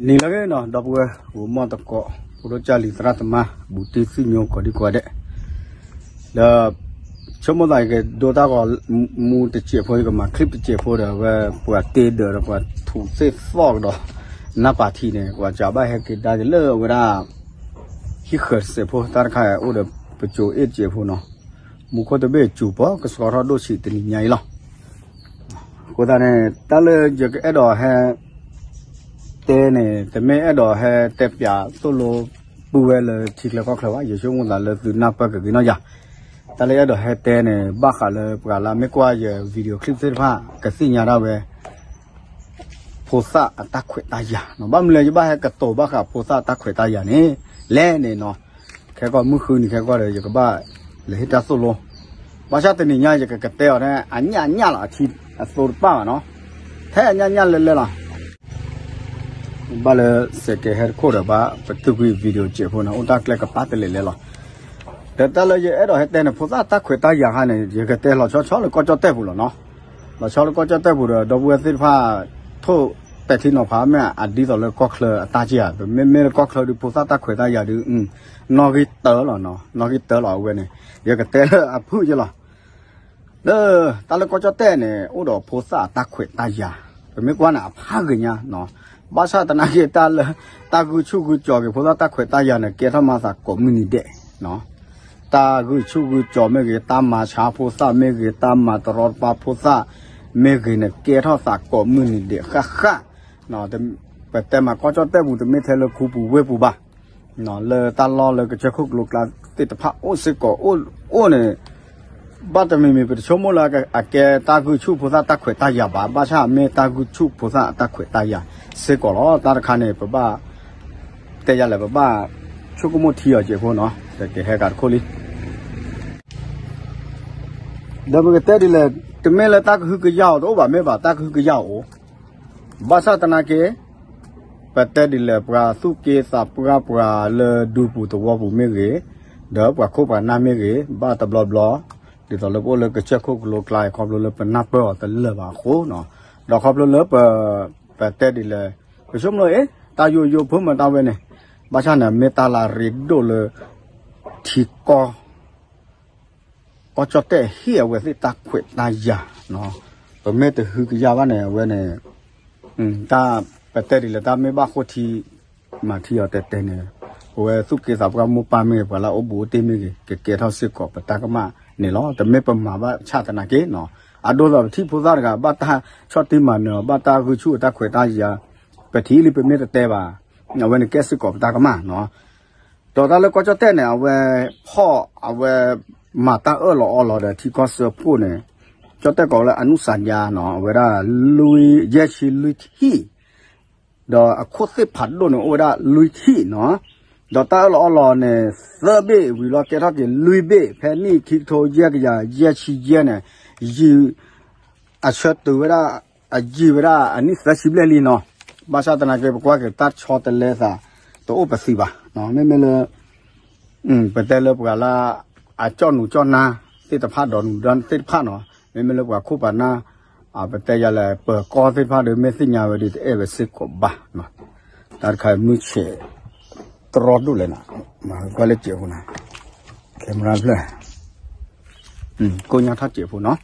နံၤလၢအဂ့ၤနီၤ ဒီပုၢ်ဝဲၢ် အိၣ်မုာ်သကိး ဖိဒိၣ်ကၢ်လံၤ သရၣ်သမါ ဘူးတံၢ် သူၣ်ညိ ကိးဒံကိးဒဲး ဒီး ဆိကမိၣ်သးယကဒိတၢ်ဂီၤမူတစဲးဖိ ယကမၤ clip တစဲးဖိဒီး အဝဲပှၤတ့ဒၢးဒီးပှၤထူးသ့ၣ်သီၣ်ကဒီး နၢ်ပၤထံန့ၣ် ပှၤစးဘၣ်ဟဲက့ၤဒါက့ၤလၢအဝဲဒၣ် ဟံၣ်ဃၢၤတစဲးဖိ တၢ်တခါအိၣ်ဒီးပစိၤအ့ၣ်တစဲးဖိနီၤ မူခိၣ်တဘ့ၣ်စူၤပီၤ ကဆှီထီၣ်ဒိၣ်ဆံးတနံၤညါအံၤလီၤ. အဃိသတးန့ၣ် တၢ်လၢယကအဲၣ်ဒိးဟဲ တဲန့ၣ် တမ့ၢ်အဲၣ်ဒိးဟဲတဲပၠးသိၣ်လိပုၢ်ဝဲၢ်လၢထံချၢကီၢ်ချၢဘၣ် ယဆိကမိၣ်သးလၢသုနၢ်ပၢၢ်ကက့ၤနီၢ်ယၤ တၢ်လၢအဲၣ်ဒိးဟဲတဲန့ၣ် ဘၣ်ဃးလၢပှၤလၢမ့ၢ်ကွၢ်ယ video clip သ့ၣ်တဖၣ် ကသ့ၣ်ညါဒၣ်ဝဲ ဖိသၣ်အတၢ်ခွဲးတၢ်ယာ်နီၤ ဘၣ်မနုၤလၢယဘၣ်ဟဲကတိၤဘၣ်ဃးဖိသၣ်အတၢ်ခွဲးတၢ်ယာ်န့ၣ် လဲၣ်န့ၣ်နီၤ ခဲကီၢ်မုၢ်ဃုနံၤခဲကီၢ်ဒီး ယကဘၣ်လဲၤဟ့ၣ်တၢ်သိၣ်လိ ဘၣ်ဆၣ်တနံၤညါယကကတဲအီၤန့ၣ် အညၣ်ညၣ်လီၤ အထံအသိတပၣ်ဘၣ်နီၤ ထဲအညၣ်ညၣ်လဲၤလဲၤလီၤ ဘၣ်လၢစဲးကဲဟဲတခိၣ်ဒီးဘၣ် ပတုာ်ကွံာ် video စဲးဖိန့ၣ် အိၣ်တၢ်ကျဲကပၤတလဲၤလဲၤလီၤ ဒီးတၢ်လၢယအဲၣ်ဒိးဟဲတဲန့ၣ် ဖိသၣ်တၢ်ခွဲးတၢ်ယာ်ခါန့ၣ် ယကတဲလီၤဆီဆီလၢကီၢ်ကၠီၣ်တဲၣ်ပူၤလီၤနီၤ လီၤဆီလၢကီၢ်ကၠီၣ်တဲၣ်ပူၤဒီး ဒီပုၢ်ဝဲၢ်သ့ၣ်တဖၣ် ထိၣ်ပဲာ်ထံနီၤဖးမ့ၢ်အဒ်သိးလၢကီၢ်ချၢအတၢ်က့ၢ်ဧါ ပမ့မ့ၢ်လၢကီၢ်ချၢဒီး ဖိသၣ်တၢ်ခွဲးတၢ်ယာ်ဒီး နီၣ်ဂံၢ်တၢလီၤနီၤ နီၣ်ဂံၢ်တၢလီၤအဝဲန့ၣ် ယကတဲလၢအဖုၣ်ယလီၤ လၢ တၢ်လၢကီၢ်ကၠီၣ်တဲၣ်န့ၣ် အိၣ်ဒီးဖိသၣ်အတၢ်ခွဲးတၢ်ယာ် ပမ့ၢ်ကွၢ်န့ၣ် အဖးဂ့ၤညါနီၤ ဘၣ်ဆၣ်သနာ်က့ တၢ်လၢ တၢ်ဂုာ်ဆူၣ်ဂုာ်ကၠီၤက့ၤဖိသၣ်တၢ်ခွဲးတၢ်ယာ်န့ၣ် ကဲထီၣ်မၤသးကိးမုၢ်နံၤဒဲးနီၤ တၢ်ဂုာ်ဆူၣ်ဂုာ်ကၠီၤမ့ၢ်ဂ့ၤ တၢ်မၤဆါဖိသၣ်မ့ၢ်ဂ့ၤ တၢ်မၤတရီတပါဖိသၣ်မ့ၢ်ဂ့ၤန့ၣ် ကဲထီၣ်သးကိးမုၢ်နံၤဒဲးဃၣ်ဃၣ် ပတဲမၤကီၢ်ကၠီၣ်တဲၣ်ပူၤ တမ့ၢ်ထဲလၢခူပူၤဝ့ၢ်ပူၤဘၣ် လၢတၢ်လီၢ်လၢကစၢၢ်ခိၣ်ကလိကျါသ့ၣ်တဖၣ်အိၣ်စ့ၢ်ကီး အိၣ်န့ၣ် ဘၣ်တမံၤမံၤ ပတဆိကမိၣ်လၢအကဲတၢ်ဂုာ်ဆူၣ်ဖိသၣ်တၢ်ခွဲးတၢ်ယာ်ဘၣ် ဘၣ်ဆၣ်မ့ၢ်တၢ်ဂုာ်ဆူၣ်ဖိသၣ်အတၢ်ခွဲးတၢ်ယာ်စ့ၢ်ကီးလီၤ တၢ်တခါန့ၣ် ပဘၣ် တဲယၤလဲၣ် ပဘၣ်ဆိကမိၣ်ထံအီၤစဲးဖိနီၤ ကဟဲကးတခိၣ်လံ ဒီးပကတဲဒ်လဲၣ် တမ့ၢ်လၢတၢ်ကဟုကယာ်အီၤတအိၣ်ဘၣ် မ့ၢ်ဘၣ်တၢ်ကဟုကယာ်အီၤအိၣ် ဘၣ်ဆၣ်သနာ်က့ ပတဲဒ်လဲၣ် ပှၤသူၣ်က့သးပှၢ်ပှၤလၢဒူပူၤသဝီပူၤမ့ၢ်ဂ့ၤ, ဒီးပှၤခိၣ်ပှၤနၢ်မ့ၢ်ဂ့ၤ, ဘၣ်တဘျီဘျီ ဒ်သိးလၢပအိၣ်လၢကစၢၢ်ခိၣ်ကလိကျါအံၤ ခီဖျိလၢပနၢ်ပၢၢ်အီၤတလၢာ်ဘၣ်အဃိ, ဒီးခီဖျိလၢပ, ပတဲဒ်လဲၣ်, ပဆိကမိၣ်အ့ၣ် တၢ်ယိယိဖိမၤတၢ်ဝဲန့ၣ်, ဘၣ်ဆၣ်န့ၣ် မ့ၢ်တၢ်လၢအရ့ဒိၣ်လၢ ထံကီၢ် ကီၢ်ကၠီၣ်တဲၣ်ဟ့ၣ်အဝဲသ့ၣ်တၢ်ခွဲးတၢ်ယာ်, ပမ့ၢ်တဟုကယာ်ဘၣ်န့ၣ် အဝဲန့ၣ် တၢ်ပတဲဒ်လဲၣ် တၢ်မ့ၢ်ဘၣ်ဃိထံ မၤထံအီၤတဲတဲန့ၣ်, ပဝဲသူၣ်က့သးပှၢ်မိၢ်ပၢ်မ့ၢ်ဂ့ၤ ပှၤလၢအအိၣ်ဘူးအိၣ်တ့ၢ်မ့ၢ်ဂ့ၤ ကကဲထီၣ်စ့ၢ်ကီးပတၢ်ကမၣ်န့ၣ်လီၤ. တမ့ၢ်ပမၤဘၣ်ဆၣ်သနာ်က့, အဒိသိးပထံၣ်ဖိသၣ်တဂၤ ဘၣ်တၢ်ဆီၣ်တံၢ်မၤနၢၤအီၤ ဘၣ်တၢ်ဂုာ်ဆူၣ်အတၢ်ခွဲးတၢ်ယာ်, ပထံၣ်လံပမ့ၢ်တတဲဘၣ်, အဝဲန့ၣ်ကဲစ့ၢ်ကီးပတၢ်ကမၣ်နီၤ. ဒီးတၢ်လၢကီၢ်ကၠီၣ်တဲၣ်န့ၣ် အဝဲဖီၣ် အဝဲမၤတၢ်အၢၣ်လီၤအီလီၤဒီးထံကီၢ်စၢဖှိၣ်န့ၣ်, ကၠီၣ်တဲၣ်ကိးလၢ အနုစၤယါနီၤ, အဝဲဒၣ်လွံၢ် ယဲၢ်ဆံလွံၢ်ထံၣ်, ဒီးအခိၣ်သ့ၣ်ဖးဒိၣ်န့ၣ် အိၣ်ဝဲဒၣ်လွံၢ်ထံၣ်နီၤ. ဒီးတၢ်အၢၣ်လီၤအီလီၤန့ၣ် သၢဘ့ၣ်ဝံၤလီၤ ကဲထီၣ်က့ၤလွံၢ်ဘ့ၣ် ဖဲနံၣ်ခံကထိယဲၢ်ကယၤယဲၢ်ဆံယဲၢ်န့ၣ်, ယံာ် အဆၢတုၤဝဲဒၣ် အယံာ်ဝဲဒၣ်အနံၣ်သၢဆံဘျဲၣ်လံနီၤ. ဘၣ်ဆၣ်သနာ်က့ ပကွၢ်က့ၤတၢ်ဆီတလဲသး တအိၣ်ပသံးဘၣ်. မ့မ့ၢ်လၢ ပတဲလၢပှၤလၢ အကၠီၣ်နူာ်ကၠီၣ်နါသ့ၣ်တဖၣ် ဒီးနူာ်ဒီသ့ၣ်တဖၣ်နီၤ, မ့မ့ၢ်လၢပှၤခိၣ်ပှၤနၢ် ပတဲယၤလဲၣ် ပၢၤကီၢ်သ့ၣ်တဖၣ်ဒီး မ့ၢ်သ့ၣ်ညါဝဲဒီး တအဲၣ်ဝဲစ့ၢ်ကီးဘၣ်. တၢ်တခါမုၢ်ဆဲးတရီဒိၣ်လဲၣ်နီၤ, မၤကွၢ်လၢစဲးဖိနီၤ, ကဲမရၢ်ဖျၢၣ် ကိၣ်ညါထီၣ်စဲးဖိနီၤ.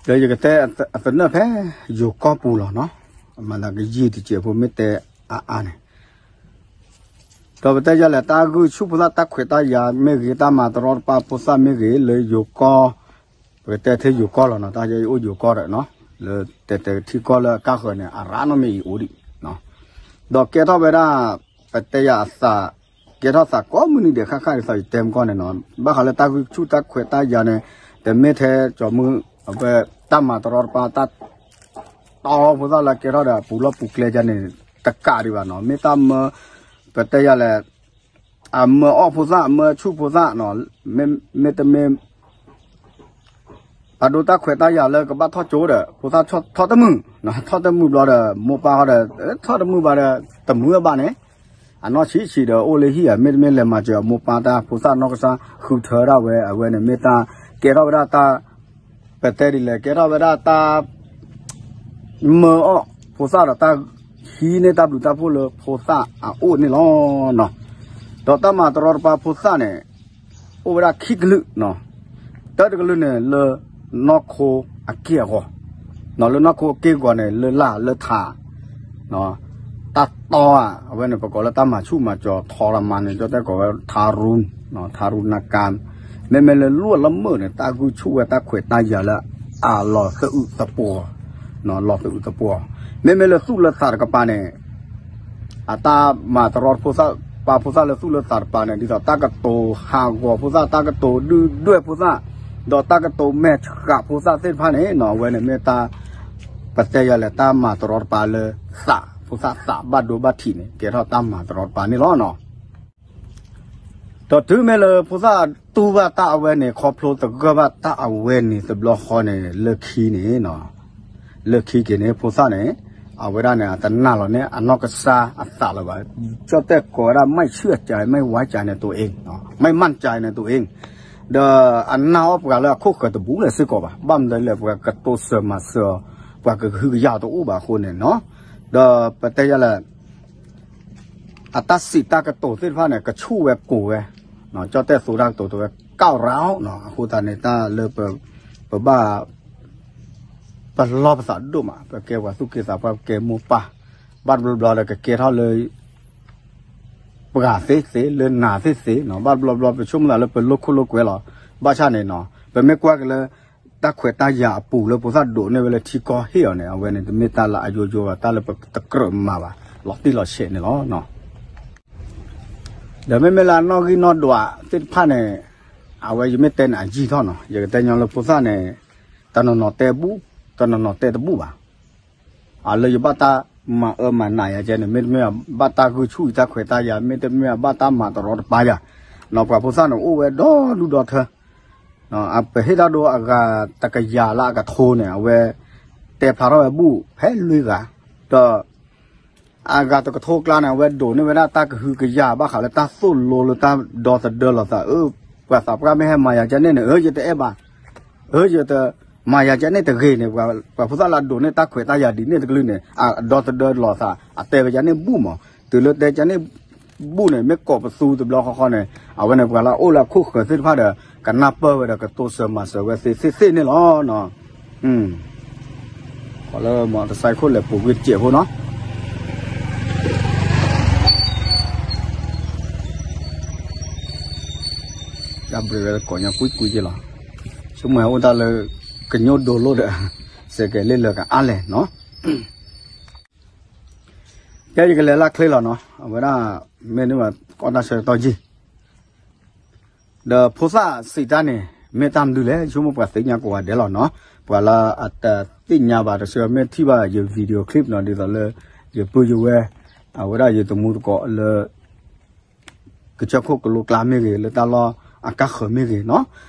ဒီးယကတဲအသနၢၣ်ဖဲ ယိၤကီၢ်ပူၤလီၤနီၤ, မၤသးကယံာ်တစဲးဖိ မ့ၢ်တဲအါအါန့ၣ်, ဒီးပတဲယၤလဲၣ် တၢ်ဂုာ်ဆူၣ်ဖိသၣ်တၢ်ခွဲးတၢ်ယာ်မ့ၢ်ဂ့ၤ တၢ်မၤတရီတပါဖိသၣ်မ့ၢ်ဂ့ၤ လၢယိၤကီၢ်, ပကတဲထဲယိၤကီၢ်လီၤနီၤ, တၢ်ယအိၣ်ယိၤကီၢ်ဒီး လၢတဲတဲထံကီၢ်လၢအကါဃၢၤန့ၣ် အရၣ်နီတမံၤအံၤအိၣ်ဒံး, ဒီးကဲထီၣ်ဝဲဒၣ် ပတဲယၤအသး ကဲထီၣ်သးကိးမုၢ်နံၤဒဲးဃၣ်ဃၣ်ဒ်သိးယတဲမကီၢ်န့ၣ်နီၤ, ဘၣ်ဃးလၢတၢ်ဂုာ်ဆူၣ်တၢ်ခွဲးတၢ်ယာ်န့ၣ် တမ့ၢ်ထဲကၠီၤမုၢ် အဝဲတၢ်မၤတရီတပါ တၢ်တီဖိသၣ်လၢကဲထီၣ်ဒီးအပူၤလီၢ်ပူၤကျဲယါန့ၣ် တကးဒံးဘၣ်နီၤ, မ့ၢ်တၢ်မၢ ပတဲယၤလဲၣ် အမၢအီၣ်ဖိသၣ် အမၢဆူၣ်ဖိသၣ်နီၤ, မ့တမ့ၢ် အဒိတၢ်ခွဲးတၢ်ယာ်လၢကဘၣ်ထီၣ်ကၠိဒီး ဖိသၣ်ထီၣ်တမုာ်, ထီၣ်တမုာ်ဘျီဒီး မိၢ်ပၢ်ဃီဒီး ထီၣ်တမုာ်ဘၣ်ဒီး တမုာ်ဘၣ်န့ၣ်, အနီၢ်ဆံးဆံးဒီးအိၣ်လၢဟံၣ်ဧါ, မ့တမ့ၢ်လဲၤမၤစၢၤအမိၢ်ပၢ်တၢ် ဖိသၣ်နီၢ်ကစၢ်ဃုထၢဒၣ်ဝဲ အဝဲန့ၣ်မ့ၢ်တၢ်ကဲထီၣ်ဝဲဒၣ်တၢ် ပတဲဒ်လဲၣ် ကဲထီၣ်ဝဲဒၣ်တၢ် မၢအီၣ်ဖိသၣ်ဒီးတၢ်ဟံးန့ၢ်တၢ်ဘျုးတၢ်ဖှိၣ်လၢဖိသၣ်အအိၣ်န့ၣ်လီၤ. ဒီးတၢ်မၤတရီတပါဖိသၣ်န့ၣ် အိၣ်ဝဲဒၣ်ခံကလုာ်နီၤ. တၢ်တကလုာ်န့ၣ် လၢနီၢ်ခိအက့ၢ်အဂီၤ, လၢနီၢ်ခိအက့ၢ်အဂီၤန့ၣ် လၢလၢ်လၢထး တၢ်တီဧါ, အဝဲန့ၣ် ပကိးလၢတၢ်မၤဆူၣ်မၤစီၤထီရမၤန့ၣ် ကၠီတဲကိးဝဲ ထါရူ, ထါရူနကၢ်, မ့မ့ၢ်လၢလိၣ်လၢမုာ်န့ၣ် တၢ်ဂုာ်ဆူၣ်ဝဲတၢ်ခွဲးတၢ်ယာ်လၢအလီၤသအုးသပှီၤ, လီၤသအုးသပှီၤ, မ့မ့ၢ်လၢသူၣ်လၢသးတကပၤန့ၣ် အတၢ်မၤတရီတဖိသၣ် ပာ်ဖိသၣ်လၢသူၣ်လၢသးတပၤန့ၣ် ဒ်သိးတၢ်ကတိၤဟးဂီၤဖိသၣ် တၢ်ကတိၤဒုၣ်ဒွဲၣ်ဖိသၣ်, ဒီးတၢ်ကတိၤမဲာ်ဆှးဖိသၣ်သ့ၣ်တဖၣ်န့ၣ်နီၤ အဝဲန့ၣ်မ့ၢ်တၢ် ပတဲယၤလဲၣ် တၢ်မၤတရီတပါလၢသး ဖိသၣ်သးဘၣ်ဒိဘၣ်ထံးန့ၣ် ကဲထီၣ်တၢ်မၤတရီတပါန့ၣ်လီၤနီၤ. ဒီးတုၤမ့ၢ်လၢဖိသၣ်တူၢ်ဘၣ်တၢ်အဝဲန့ၣ် ခီဖျိသဂၢၢ်ဘၣ်တၢ်အဝဲန့ၣ်တဘျီဃီန့ၣ် လၢခံန့ၣ်နီၤ လၢခံက့ၤန့ၣ် ဖိသၣ်န့ၣ် အဝဲဒၣ်န့ၣ် အတနာ်လီၤန့ၢ်အနီၢ်ကစၢ်အသးလၢၤဘၣ်. ကၠီတဲကိးဝဲဒၣ် ไม่เชื่อใจ ไม่ไว้ใจในตัวเอง ไม่มั่นใจในตัวเอง ဒီးအနာ်အီၤပှၤလၢအခိၣ်ဃၢၤတဘူးလၢၤစ့ၢ်ကီးဘၣ်. ဘၣ်မနုၤလဲၣ် ပှၤကတိစၢၤမၤစၢၤအီၤ ပှၤကဟုကယာ်တအိၣ်ဘၣ်အဃိန့ၣ်နီၤ. ဒီးပတဲယၤလဲၣ် အတၢ်စံးတၢ်ကတိၤသ့ၣ်တဖၣ်န့ၣ် ကဆူၣ်ဝဲကိၤဝဲ, ကၠီတဲသိတၢ်ကတိၤတဝဲ ก้าวร้าว နီၤ. အဃိသတးန့ၣ် တၢ်လၢပ ပဘၣ် ပလီၢ်ပသးဒိၣ်မး ပကဲပှၤသူၣ်က့သးပှၢ် ပကဲမိၢ်ပၢ်, ဘၣ်တဘျီဘျီဒီးကကဲထီၣ်လၢ ပှၤသ့သ့ လၢနၤသ့သ့နီၤ. ဘၣ်တဘျီဘျီ ပဆိကမိၣ်သးလၢပလိာ်ခိၣ်လိာ်ကွဲလီၤ. ဘၣ်ဆၣ်န့ၣ်နီၤ ပမ့ၢ်ကွၢ်က့ၤလၢ တၢ်ခွဲးတၢ်ယာ်အပူၤလၢဖိသၣ်ဒိးန့ၢ်ဝဲလၢထံကီၢ်ဟ့ၣ်အီၤန့ၣ် အဝဲန့ၣ် တမ့ၢ်တၢ်လၢအယိယိဘၣ် တၢ်လၢပတကြၢးမၤဘၣ် လီၤတံၢ်လီၤဆဲးန့ၣ်လီၤ. ဒီးမ့မ့ၢ်လၢအနီၣ်ဂံၢ်နီၣ်ဒွးသ့ၣ်တဖၣ်န့ၣ် အဝဲယမ့ၢ်တဲန့ၣ် အယံာ်ထီၣ်နီၤ. ယကတဲညီလၢဖိသၣ်န့ၣ် တနီၤနီၤတဲဘူး တနီၤနီၤတဲတဘူးဘၣ်. အလၢယဘၣ်တၢ်မၤအၢမၤနးယၤကဲန့ၣ် မ့တမ့ၢ်ဘၣ်တၢ်ဂုာ်ဆူၣ်အံၤတၢ်ခွဲးတၢ်ယာ် မ့တမ့ၢ်ဘၣ်တၢ်မၤတရီတပါယၤ, နီၤ ပှၤဖိသၣ်န့ၣ်အိၣ်ဝဲဒီဒူၣ်ဒီထၢ ပဟ့ၣ်တၢ်ဒိအဂၤတကယၤလၢအကထိန့ၣ် အဝဲ တဲဖျါထီၣ်ဝဲဘူၣ်ဖဲလွံၢ်ဂၤ, ဒီး အဂၤတကထိကျါန့ၣ် အဝဲဒိးန့ၢ်ဝဲဒၣ်တၢ်ကဟုကယာ်ဘၣ်ဃးလၢတၢ်သိၣ်လိလၢတၢ်ဒီသဒၢလိာ်သး, အၢ ပှၤသးပှၢ်မ့ၢ်ဟဲမၤယၤကဲန့ၣ်န့ၣ် အၢ ယတအဲၣ်ဘၣ်, အၢ ယတမၤယၤကဲန့ၣ်တဂ့ၤန့ၣ်, ပှၤဖိသၣ်လၢအဒိးန့ၢ်တၢ်ခွဲးတၢ်ယာ်ဒ်န့ၣ်တကလုာ်န့ၣ် အဒီသဒၢလိာ်သး အတဲဝဲကဲန့ၣ်ဘူၣ်မး, တုၤလၢတဲကဲန့ၣ် ဘူၣ်န့ၣ် မ့ၢ်ကိးပသူတဘျီဃီဃီန့ၣ် အဝဲန့ၣ်ပှၤလၢအအိၣ်လၢအခိၣ်ဃၢၤသ့ၣ်တဖၣ်ဒီး ကနၢ်ပၢၢ်ဝဲဒီးကတိစၢၤမၤစၢၤဝဲသ့သ့သ့န့ၣ်လီၤ. ခီလၢမီတစဲးခိၣ်လဲၤပူၤကွံာ်တစဲးဖိနီၤ, တၢ်ဘြ့းဝဲကိးညါကွံာ်ကွံာ်က့လီၤ, ဆိကမိၣ်ဟဲအိၣ်တၢ်လၢ ကညိၣ်ဒိလိၣ်ဒီး စဲးကဲၤလ့ၣ်လၢကအါလဲၣ်နီၤ. ကဲယကလဲၤလၢချ့လီၤနီၤ, အဝဲဒၣ် မ့ၢ်န့ၢ်ဘၣ်ကီၢ်တၢ်ဆၢကတီၢ်ယံာ်, ဒီးဖိသၣ်စံးတၢ်န့ၣ် မ့ၢ်တၢ်မနုၤလဲၣ်, ဆိကမိၣ်ပှၤသ့ၣ်ညါကိးဂၤဒဲးလီၤနီၤ, ပှၤလၢအတသ့ၣ်ညါဘၣ်တဆၢ မ့ၢ်ထံၣ်ဘၣ်ယ video clip နီၤ, ဒ်သိးလၢ ယပုၢ်ယဝဲၢ် အဝဲဒၣ်ယတမူတကိးလၢ ကစၢၢ်ခိၣ်ကလိကျါမ့ၢ်ဂ့ၤ, လၢတၢ်လီၢ်အကါဃၢၤမ့ၢ်ဂ့ၤနီၤ,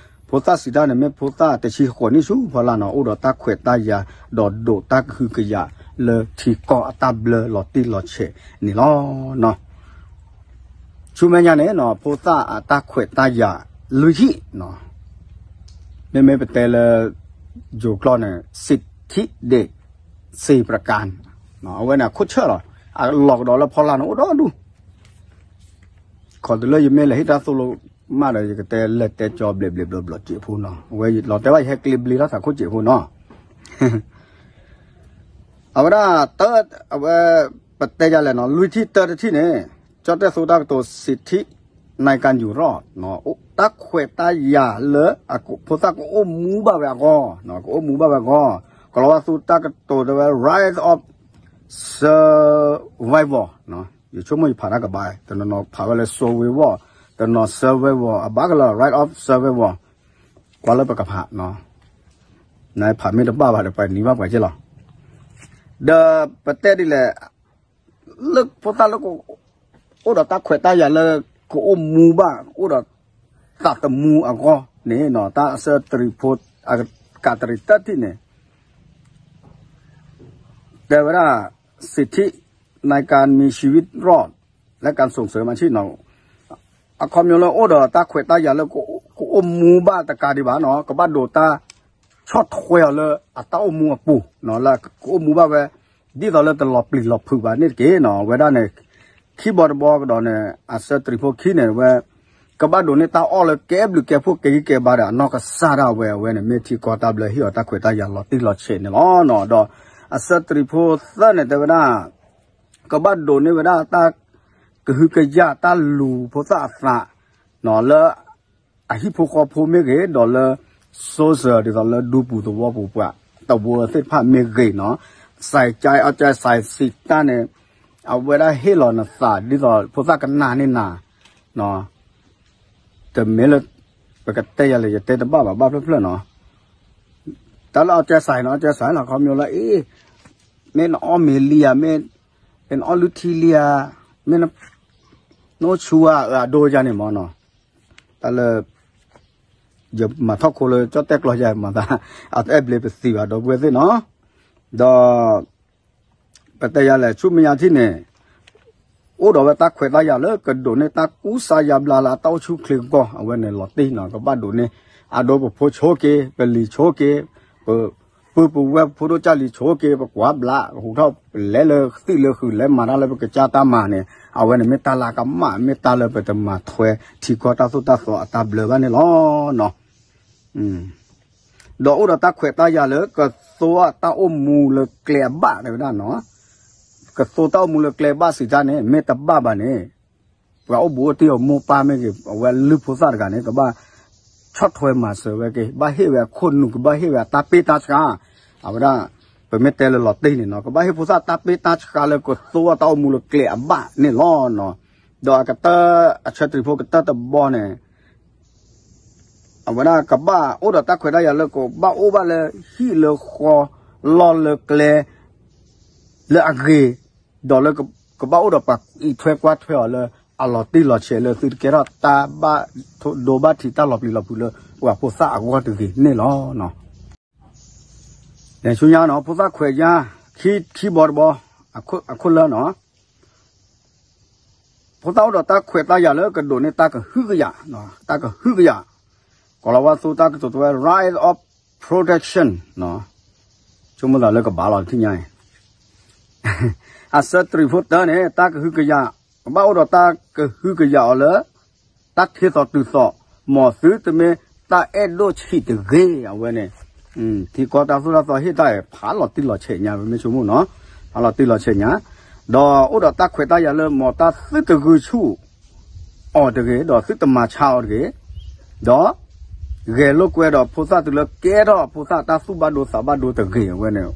ဖိသၣ်စံးတၢ်န့ၣ် မ့ၢ်ဖိသၣ်တဆံဃိးနံၣ်ဆူဖီလာ်နီၤ, အိၣ်ဒီးတၢ်ခွဲးတၢ်ယာ် ဒီးဒိးတၢ်ကဟုကယာ်လၢထံကီၢ်အတၢ်ဘျၢလီၤတံၢ်လီၤဆဲးန့ၣ်လီၤ. ဆူမဲာ်ညါန့ၣ်နီၤ ဖိသၣ်အတၢ်ခွဲးတၢ်ယာ်လွံၢ်ထံၣ်နီၤ, မ့မ့ၢ်ပတဲလၢ ယိၤကျိာ်န့ၣ် สิทธิเดช ศรีประการ အဝဲန့ၣ်အခိၣ်ဆၢၣ်လီၤ, အလီၤကဒီးလၢဖီလာ်န့ၣ်အိၣ်ဒီဒူၣ် ခီတုၤလၢယမ့ၢ်လဲၤဟ့ၣ်တၢ်သိၣ်လိမးဒီး ယကတဲလဲၤတဲကၠီဘျဲးဘျဲးဘျီဘျီစဲးဖိနီၤ, အဝဲလီၤတဲာ်ဘၣ်ယဟဲကျ့ဘျ့ထီၣ်သးခိၣ်စဲးဖိနီၤ, အဝဲဒၣ်တၢ် အဝဲ ပတဲယၤလဲၣ်နီၤ, လွံၢ်ထံၣ်တၢတထံၣ်န့ၣ် ကၠီၣ်တဲၣ်သိတၢ်ကတိၤ สิทธิในการอยู่รอด တၢ်ခွဲးတၢ်ယာ်လၢ ဖိသၣ်ကအိၣ်မူဘၣ်ဝဲအဂီၢ်, ကအိၣ်မူဘၣ်ဝဲအဂီၢ်, ကလီၤဝါသိတၢ်ကတိၤတဲဝဲ right of survival ယဆိကမိၣ်ယဖးတၢ်ကဘၣ်, တနီၤနီၤဖးဝဲလၢ survival, တနီၤ survival အဘၣ်ကလီၤ right of survival, ကွၢ်လၢပကဖး, နဖးမ့ၢ်တဘၣ်ဘၣ်ဒီး ပှၤနံၤဘၣ်ပှၤက့လီၤ, ဒီးပတဲဒ်လဲၣ် လၢဖိသၣ်လၢ အိၣ်ဒီးတၢ်ခွဲးတၢ်ယာ်လၢ ကအိၣ်မူဘၣ် အိၣ်ဒီးသးသမူအဂီၢ်န့ၣ် တၢ်အဆၢတရံးဖိ အကးတရံးတၢထံၣ်န့ၣ် တဲဝဲဒၣ် สิทธิในการมีชีวิตรอด และการส่งเสริมอาชีพနီၤ, အခီပညီလၢအိၣ်ဒီးတၢ်ခွဲးတၢ်ယာ်လၢ ကအိၣ်မူဘၣ်တကးဒံးဘၣ်နီၤ, ကဘၣ်ဒိးတၢ် ဆီၣ်ထွဲအီၤလၢအတၢ်အိၣ်မူအပူၤ လၢကအိၣ်မူဘၣ်ဝဲ ဒ်သိးလၢတလီၤပျံၤလီၤဖုးဘၣ်န့ၣ်တက့ၢ်နီၤ. အဝဲဒၣ်န့ၣ် ခံဘီတဘီကဒီးန့ၣ် အဆၢတရံးဖိခံန့ၣ် ဝဲ ကဘၣ်ဒိးန့ၢ်တၢ်အီၣ်လၢကဲဘျုးကဲဖှိၣ်ကဲဂံၢ်ကဲဘါဒီး အနီၢ်ကစၢ်ဒၣ်ဝဲ အဝဲန့ၣ်မ့ၢ်ထံကီၢ်တၢ်ဘျၢဟ့ၣ်အီၤတၢ်ခွဲးတၢ်ယာ်လီၤတံၢ်လီၤဆဲးန့ၣ်လီၤ. ဒီးအဆၢတရံးဖိသၢန့ၣ်တဲဝဲဒၣ် ကဘၣ်ဒိးန့ၢ်ဝဲဒၣ်တၢ်ကဟုကယာ်တၢ်လူၤဖိသၣ်အသး လၢအဟံၣ်ဖိဃီဖိမ့ၢ်ဂ့ၤ ဒီးလၢ social ဒ်သိးလၢဒူပူၤသဝီပူၤပှၤ တဝၢသ့ၣ်တဖၣ်မ့ၢ်ဂ့ၤနီၤ စဲးကၠဲအီၣ်ကၠဲစဲးစံးတၢ်န့ၣ် အဝဲဒၣ်ဟ့ၣ်လီၤနသး ဒ်သိးဖိသၣ်ကနၣ်န့ၢ်နၤ တမ့ၢ်လၢ ပကတဲယၤလဲၣ် ယတဲတဘၣ်ဘၣ် ဘၣ်ဖျၢၣ်ဖျၢၣ်နီၤ တၢ်လၢအီၣ်ကၠဲစဲးနီၤ အီၣ်ကၠဲစဲးလီၤ ခီဖျိလၢအ့ မ့ၢ်နအီၣ်မ့ၤလံဧါ မ့ၢ်နအီၣ်လုၢ်ထံလံဧါ မ့ၢ်နအိၣ်ဆူဧါ အဒိယၤန့ၣ်မ့ၢ်နီၤ တၢ်လၢ ယမၤထီၣ်ခိလၢကၠီၣ်တဲၣ်ကျီယၤမၤသး အတအဲၣ်ဘျ့ပသံးဘၣ် ဒီပုၢ်ဝဲၢ်သ့ၣ်နီၤ ဒီး ပတဲယၤလဲၣ် ဆူမဲာ်ညါထံၣ်န့ၣ် အိၣ်ဒီးဝဲတၢ်ခွဲးတၢ်ယာ်လၢကဒိးန့ၢ်တၢ်ကူစါယါဘျါလၢအတၢ်အိၣ်ဆူၣ်ချ့ကီၢ် အဝဲန့ၣ်လီၤတံၢ်နီၤ ကဘၣ်ဒိးန့ၢ် အဒိပဖိဆိက့ၤ ပလံၤဆိက့ၤ ပ ပုၢ်ပဝဲၢ်ဖိဒိၣ်ကၢ်လံၤဆိက့ၤ ပကွၢ်ဘျး ပဟူးထီၣ်လဲၤလၢသံၣ်လၢဃုာ် လဲၤမၤတၢ်လၢပကစၢ်တၢ်မၤန့ၣ် အဝဲန့ၣ်မ့ၢ်တၢ်လၢအကမၣ် မ့ၢ်တၢ်လၢပတမၤထွဲထံကီၢ်တၢ်သိၣ်တၢ်သီအတၢ်ဘျၢဘၣ်န့ၣ်လီၤ. ဒီးအိၣ်ဒီးတၢ်ခွဲးတၢ်ယာ်လၢကသိတၢ်အိၣ်မူလၢကျဲအဘၣ်တဲဝဲဒၣ်နီၤ ကသိတၢ်အိၣ်မူလၢကျဲဘၣ်စံးတၢ်န့ၣ် မ့ၢ်တဘၣ်ဘၣ်န့ၣ် ပှၤအိၣ်ဘူးအိၣ်တံၢ်အမိၢ်ပၢ်မ့ၢ်ဂ့ၤ အဝဲလုၢ်ဖိသၣ်တဂၤန့ၣ် ကဘၣ်ဆီၣ်ထွဲမၤစၢၤဝဲက့ၤ ကဘၣ်ဟ့ၣ်ဝဲအခိၣ်နူာ် ကဘၣ်ဟ့ၣ်ဝဲအတၢ်ပ့ၢ်တၢ်ဆှါ အဝဲဒၣ် ပမ့ၢ်တဲလၢလီၤတံၢ်န့ၣ်နီၤ ကဘၣ်ဟ့ၣ်ဖိသၣ်တၢ်ပ့ၢ်တၢ်ဆှါလၢကသိတၢ်အိၣ်မူလၢကျဲအဘၣ်န့ၣ်လီၤ. ဒီးအကတၢၢ် အဆၢတရံးဖိကတၢၢ်တဘီန့ၣ် အဝဲဒၣ်ကဘၣ်အိၣ်ဒီးတၢ်ခွဲးတၢ်ယာ်လၢကဘၣ်အိၣ်ဘၣ်လၢဟံၣ်လၢဃီ လီၢ်လၢကျဲ လၢအဂ့ၤ ဒီးလၢကဘၣ်အိၣ်ဒီးပှၤအံးထွဲကွၢ်ထွဲအီၤလၢအလီၤတံၢ်လီၤဆဲးလၢ သုတကဲထီၣ်တၢ်ဘၣ်ဒိဘၣ်ထံးတၢ်လီၤပျံၤလီၤဖုးလၢပှၤဖိသၣ်အဂီၢ်တဂ့ၤန့ၣ်လီၤ. ဆူညါနီၤ ဖိသၣ်ခွဲးယာ် ခံ ခံဘီတဘီ အခိၣ်လၢနီၤ ဖိသၣ်အိၣ်ဒီးတၢ်ခွဲးတၢ်ယာ်လၢကဒိးန့ၢ်တၢ်ကဟုကယာ်, တၢ်ကဟုကယာ်, ကီၤလၤဝါသိတၢ်ကတိၤတဝဲ right of protection, ဆိကမိၣ်သးလၢကဘၣ်လီၤတထံၣ်ညါအံၤ, အဆၢတရံးဖိတၢန့ၣ် တၢ်ကဟုကယာ်, ကဘၣ်အိၣ်ဒီးတၢ်ကဟုကယာ်အီၤလၢ တၢ်ထံသီတုၤသီ, မ်သုတမ့ၢ်တၢ်အဲၣ်ဒိၣ်ဆံးတဂ့ၤ, အဝဲန့ၣ် ထံကီၢ်တၢ်သိၣ်တၢ်သီဟ့ၣ်တၢ်ဖးလီၤတံၢ်လီၤဆဲးညါ ပမ့ၢ်ဆိကမိၣ်နီၤ, ဖးလီၤတံၢ်လီၤဆဲးညါ, ဒီးအိၣ်ဒီးတၢ်ခွဲးတၢ်ယာ်လၢ မ်တၢ်သုတဂုာ်ဆူၣ်အီၤတဂ့ၤ, ဒီးသုတမၤဆါအီၤတဂ့ၤ, ဒီး ဂဲၤလိာ်ကွဲဒီးဖိသၣ်တုၤလၢကဲထီၣ်ဖိသၣ်တၢ်သူၣ်ဘၣ်ဒိသးဘၣ်ဒိတဂ့ၤ, အဝဲန့ၣ်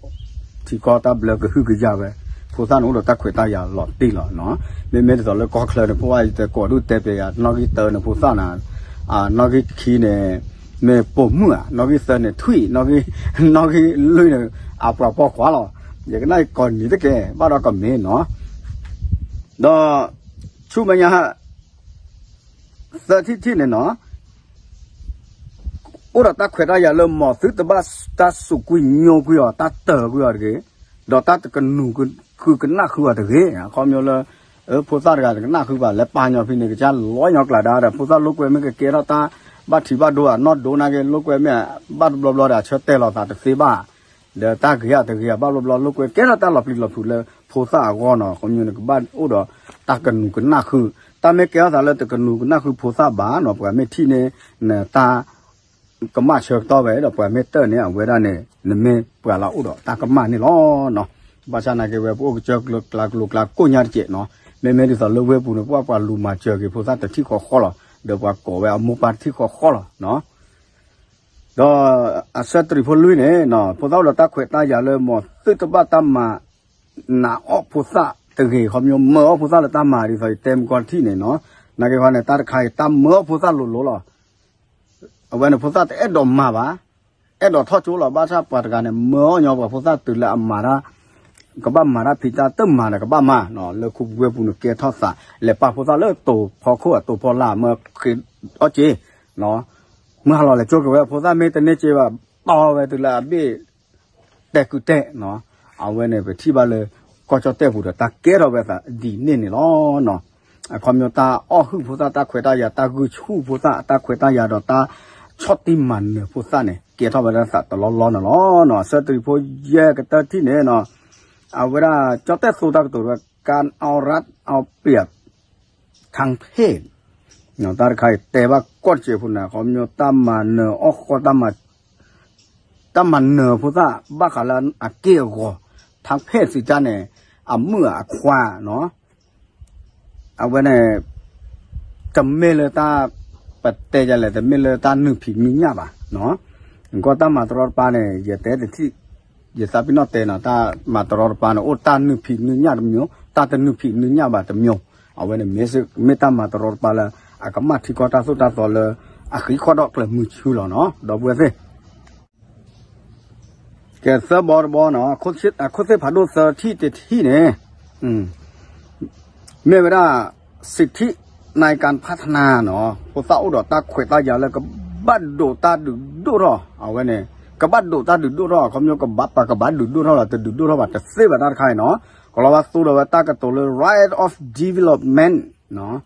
ထံကီၢ်တၢ်ဘျၢကဟုကယာ်ဝဲ, ဖိသၣ်န့ၣ်အိၣ်ဒီးတၢ်ခွဲးတၢ်ယာ်လီၤတံၢ်လီၤ, မ့မ့ၢ်ဒ်သိးလၢကီၢ်ချၢန့ၣ် ဖိသၣ်ယတဲကိးဒုၣ်တဲပယၤ နီၣ်ဂံၢ်တၢန့ၣ်ဖိသၣ်န့ၣ်, နီၣ်ဂံၢ်ခံန့ၣ် မ့ၢ်ပိာ်မုၣ်ဧါ, နီၣ်ဂံၢ်သၢန့ၣ်ထွံၣ်, နီၣ်ဂံၢ်လွံၢ်န့ၣ် အပှၤပိာ်ခွါလီၤ, ယကနၣ်ကိးနံၤတက့ၢ် ဘၣ်ဒီးကမ့ၢ်နီၤ, ဒီး ဆူမဲာ်ညါ သၢထံၣ်တထံၣ်န့ၣ်နီၤ, အိၣ်ဒီးတၢ်ခွဲးတၢ်ယာ်လၢမ်သုတဘၣ်တၢ်စူးကွံာ်ညိကွံာ်အီၤ တၢ်တၢၤကွံာ်အီၤတဂ့ၤ, ဒီးတၢ်တကနူၤဃုကနၣ်ဃုအီၤတဂ့ၤ, အခီပညီလၢ ဖိသၣ်တဂၤတကနၣ်ဃုဘၣ် လဲၤပာ်ညီဖဲန့ၣ် ကစၢ်လီၤညီကျါဒါဒီး ဖိသၣ်လိာ်ကွဲမ့ၢ်ကကဲထီၣ်တၢ်ဘၣ်ထံးဘၣ်ဒိဧါ နီၢ်ဒိၣ်နာ်က့ လိာ်ကွဲမ့ၢ်ဘၣ်တဘျီဘျီဒီး အဆၢတဲာ်လီၤသးတသ့ဘၣ်, ဒီးတၢ်ဂ့ၤဧါတဂ့ၤဧါ ဘၣ်ဘျီဘျီ လိာ်ကွဲကဲထီၣ်တၢ်လီၤပျံၤလီၤဖုးလၢဖိသၣ်အဂီၢ်နီၤ, ခီမညီန့ၣ် ကဘၣ်အိၣ်ဒီးတၢ်ကနူၤကနၣ်ဃု, တၢ်မ့ၢ်ကဲထီၣ်သးလၢတကနူၤကနၣ်ဃုဖိသၣ်ဘၣ်နီၤ ပှၤမ့ၢ်ထံၣ်န့ၣ် နတၢ်ကမၣ်ဆၢကတီၢ်ဝဲဒီး ပှၤမ့ၢ်တၢၢ်န့ၣ် အဝဲဒၣ်န့ၣ် နမ့ၢ်ပှၤလၢအိၣ်ဒီးတၢ်ကမၣ်န့ၣ်လီၤ. ဘၣ်ဆၣ်နာ်က့ဝဲ ပအိၣ်ကစၢၢ်ကျါကျိၤကျါကိၣ်ညါတကဲးနီၤ, မ့မ့ၢ်ဒ်သိးလၢဝ့ၢ်ပူၤန့ၣ် ပှၤပှၤလူၤမၤစၢၤက့ၤဖိသၣ်တထံၣ်ဃီဃီလီၤ, ဒီးပှၤကိးဝဲအမိၢ်ပၢ်တထံၣ်ဃီဃီလီၤ. ဒီးအဆၢတရံးဖိလွံၢ်န့ၣ် ဖိသၣ်အိၣ်ဒီးတၢ်ခွဲးတၢ်ယာ်လၢ မ်သုတဘၣ်တၢ်မၤ နးအီၣ်ဖိသၣ်တဂ့ၤ, ခီမညီမၢအီၣ်ဖိသၣ်လၢတၢ်မၤဒ်သိးယတဲမကီၢ်တထံၣ်န့ၣ်နီၤ, နာ်က့ခီန့ၣ် တၢ်တခါအံၤ တၢ်မၢအီၣ်ဖိသၣ်လိၤလိၤလီၤ. အဝဲန့ၣ်ဖိသၣ်တအဲၣ်ဒိးမၤဘၣ်, အဲၣ်ဒိးထီၣ်ကၠိလီၤ, ဘၣ်ဆၣ်ပှၤတဂၤန့ၣ် မၢအီၣ်ညီပှၤဖိသၣ်တုၤလၢအမၤတၢ် ကဘၣ်မၤတၢ်ဖံးတၢ်တမၤဒီးကဘၣ်မၤ, လၢခိပူၤဝ့ၢ်ပူၤန့ၣ်ကဲထီၣ်သး လဲၤပာ်ဖိသၣ်လၢတိၤဖီခိၣ်အတိၤဖီလာ် မၢဃ့အီၣ်က့ၤ, မၢဟးလီၤလဲၤကၠိက့ၤဝဲ ဖိသၣ်မ့ၢ်တန့ၢ်က့ၤဘၣ် တီဝဲတုၤလၢအဘ့ၣ် တဲာ်ကုာ်တဲာ်, အဝဲန့ၣ် ပထံၣ်ဘၣ်လၢ ကီၢ်ကၠီၣ်တဲၣ်ပူၤဒီး တၢ်ကဲထီၣ်ဝဲသးဒ်န့ၣ်န့ၣ်လီၤ. အခီပညီတၢ်အီၣ်ဟုၣ်ဖိသၣ် တၢ်ခွဲးတၢ်ယာ် တၢ်ဂုာ်ဆူၣ်ဖိသၣ် တၢ်ခွဲးတၢ်ယာ်ဒီးတၢ် ဆီၣ်တံၢ်မၤနၢၤဖိသၣ်န့ၣ် ကဲထီၣ်ဝဲဒၣ်သးတလီၢ်လီၢ်န့ၣ်လီၤနီၤ. အဆၢတရံးဖိယဲၢ်ကတၢၢ်ထံၣ်န့ၣ်နီၤ အဝဲဒၣ်ကၠီၣ်တဲၣ်သိတၢ်ကတိၤဝဲ การเอารัดเอาเปรียบทางเพศ တၢ်တခါအံၤတဲဘၣ်ကီၢ်စဲၤဖိန့ၣ် ခီပညီတၢ်မၤနၢၤအီၣ်ဃီ တၢ်မၤနၢၤဖိသၣ် ဘၣ်ဃးလၢအက့ၢ်အဂီၤ ทางเพศစံးတၢ်န့ၣ် အမုၣ်အခွါနီၤ အဝဲန့ၣ် တမ့ၢ်လၢတၢ် ပတဲယလဲၣ် တမ့ၢ်လၢတၢ်နုာ်ဖံးနုာ်ညၣ်ဘၣ်နီၤ. ကီၢ်တၢ်မၤတရီတပါန့ၣ် ယတဲတထံၣ် ယသးပ့ၤနီၣ်တဲနီၤ တၢ်မၤတရီတပါန့ၣ် အိၣ်တၢ်နုာ်ဖံးနုာ်ညၣ်တမျိုး တၢ်တနုာ်ဖံးနုာ်ညၣ်ဘၣ်တမျိုး အဝဲန့ၣ်မ့ၢ်တၢ်မၤတရီတပါလၢ အကမၣ်ထံကီၢ်တၢ်သိၣ်တၢ်သီလၢ အဃံခီၣ်ဒီၣ်ကျၢၤမုဆူလီၤနီၤ ဒီပုၢ်ဝဲၢ်သ့ၣ် ကဲသၢဘီတဘီနီၤ ခိၣ်သ့ၣ်ဖးဒိၣ်သၢထံၣ်တထံၣ်န့ၣ် မ့ၢ်ဝဲဒၣ် สิทธิในการพัฒนาနီၤ ဖိသၣ်အိၣ်ဒီးတၢ်ခွဲးတၢ်ယာ်လၢ ကဘၣ်ဒိးတၢ်ဒုးဒိၣ်ထီၣ် အဝဲန့ၣ် ကဘၣ်ဒိးတၢ်ဒုးဒိၣ်ထီၣ် အခီပညီကဘၣ်ပှၤကဘၣ်ဒုးဒိၣ်ထီၣ်လီၤ တဒုးဒိၣ်ထီၣ်ဘၣ်တသ့ဘၣ်တၢ်တခါအံၤနီၤ ကလီၤဝါသိဒီးဝဲတၢ်ကတိၤလၢ right of development နီၤ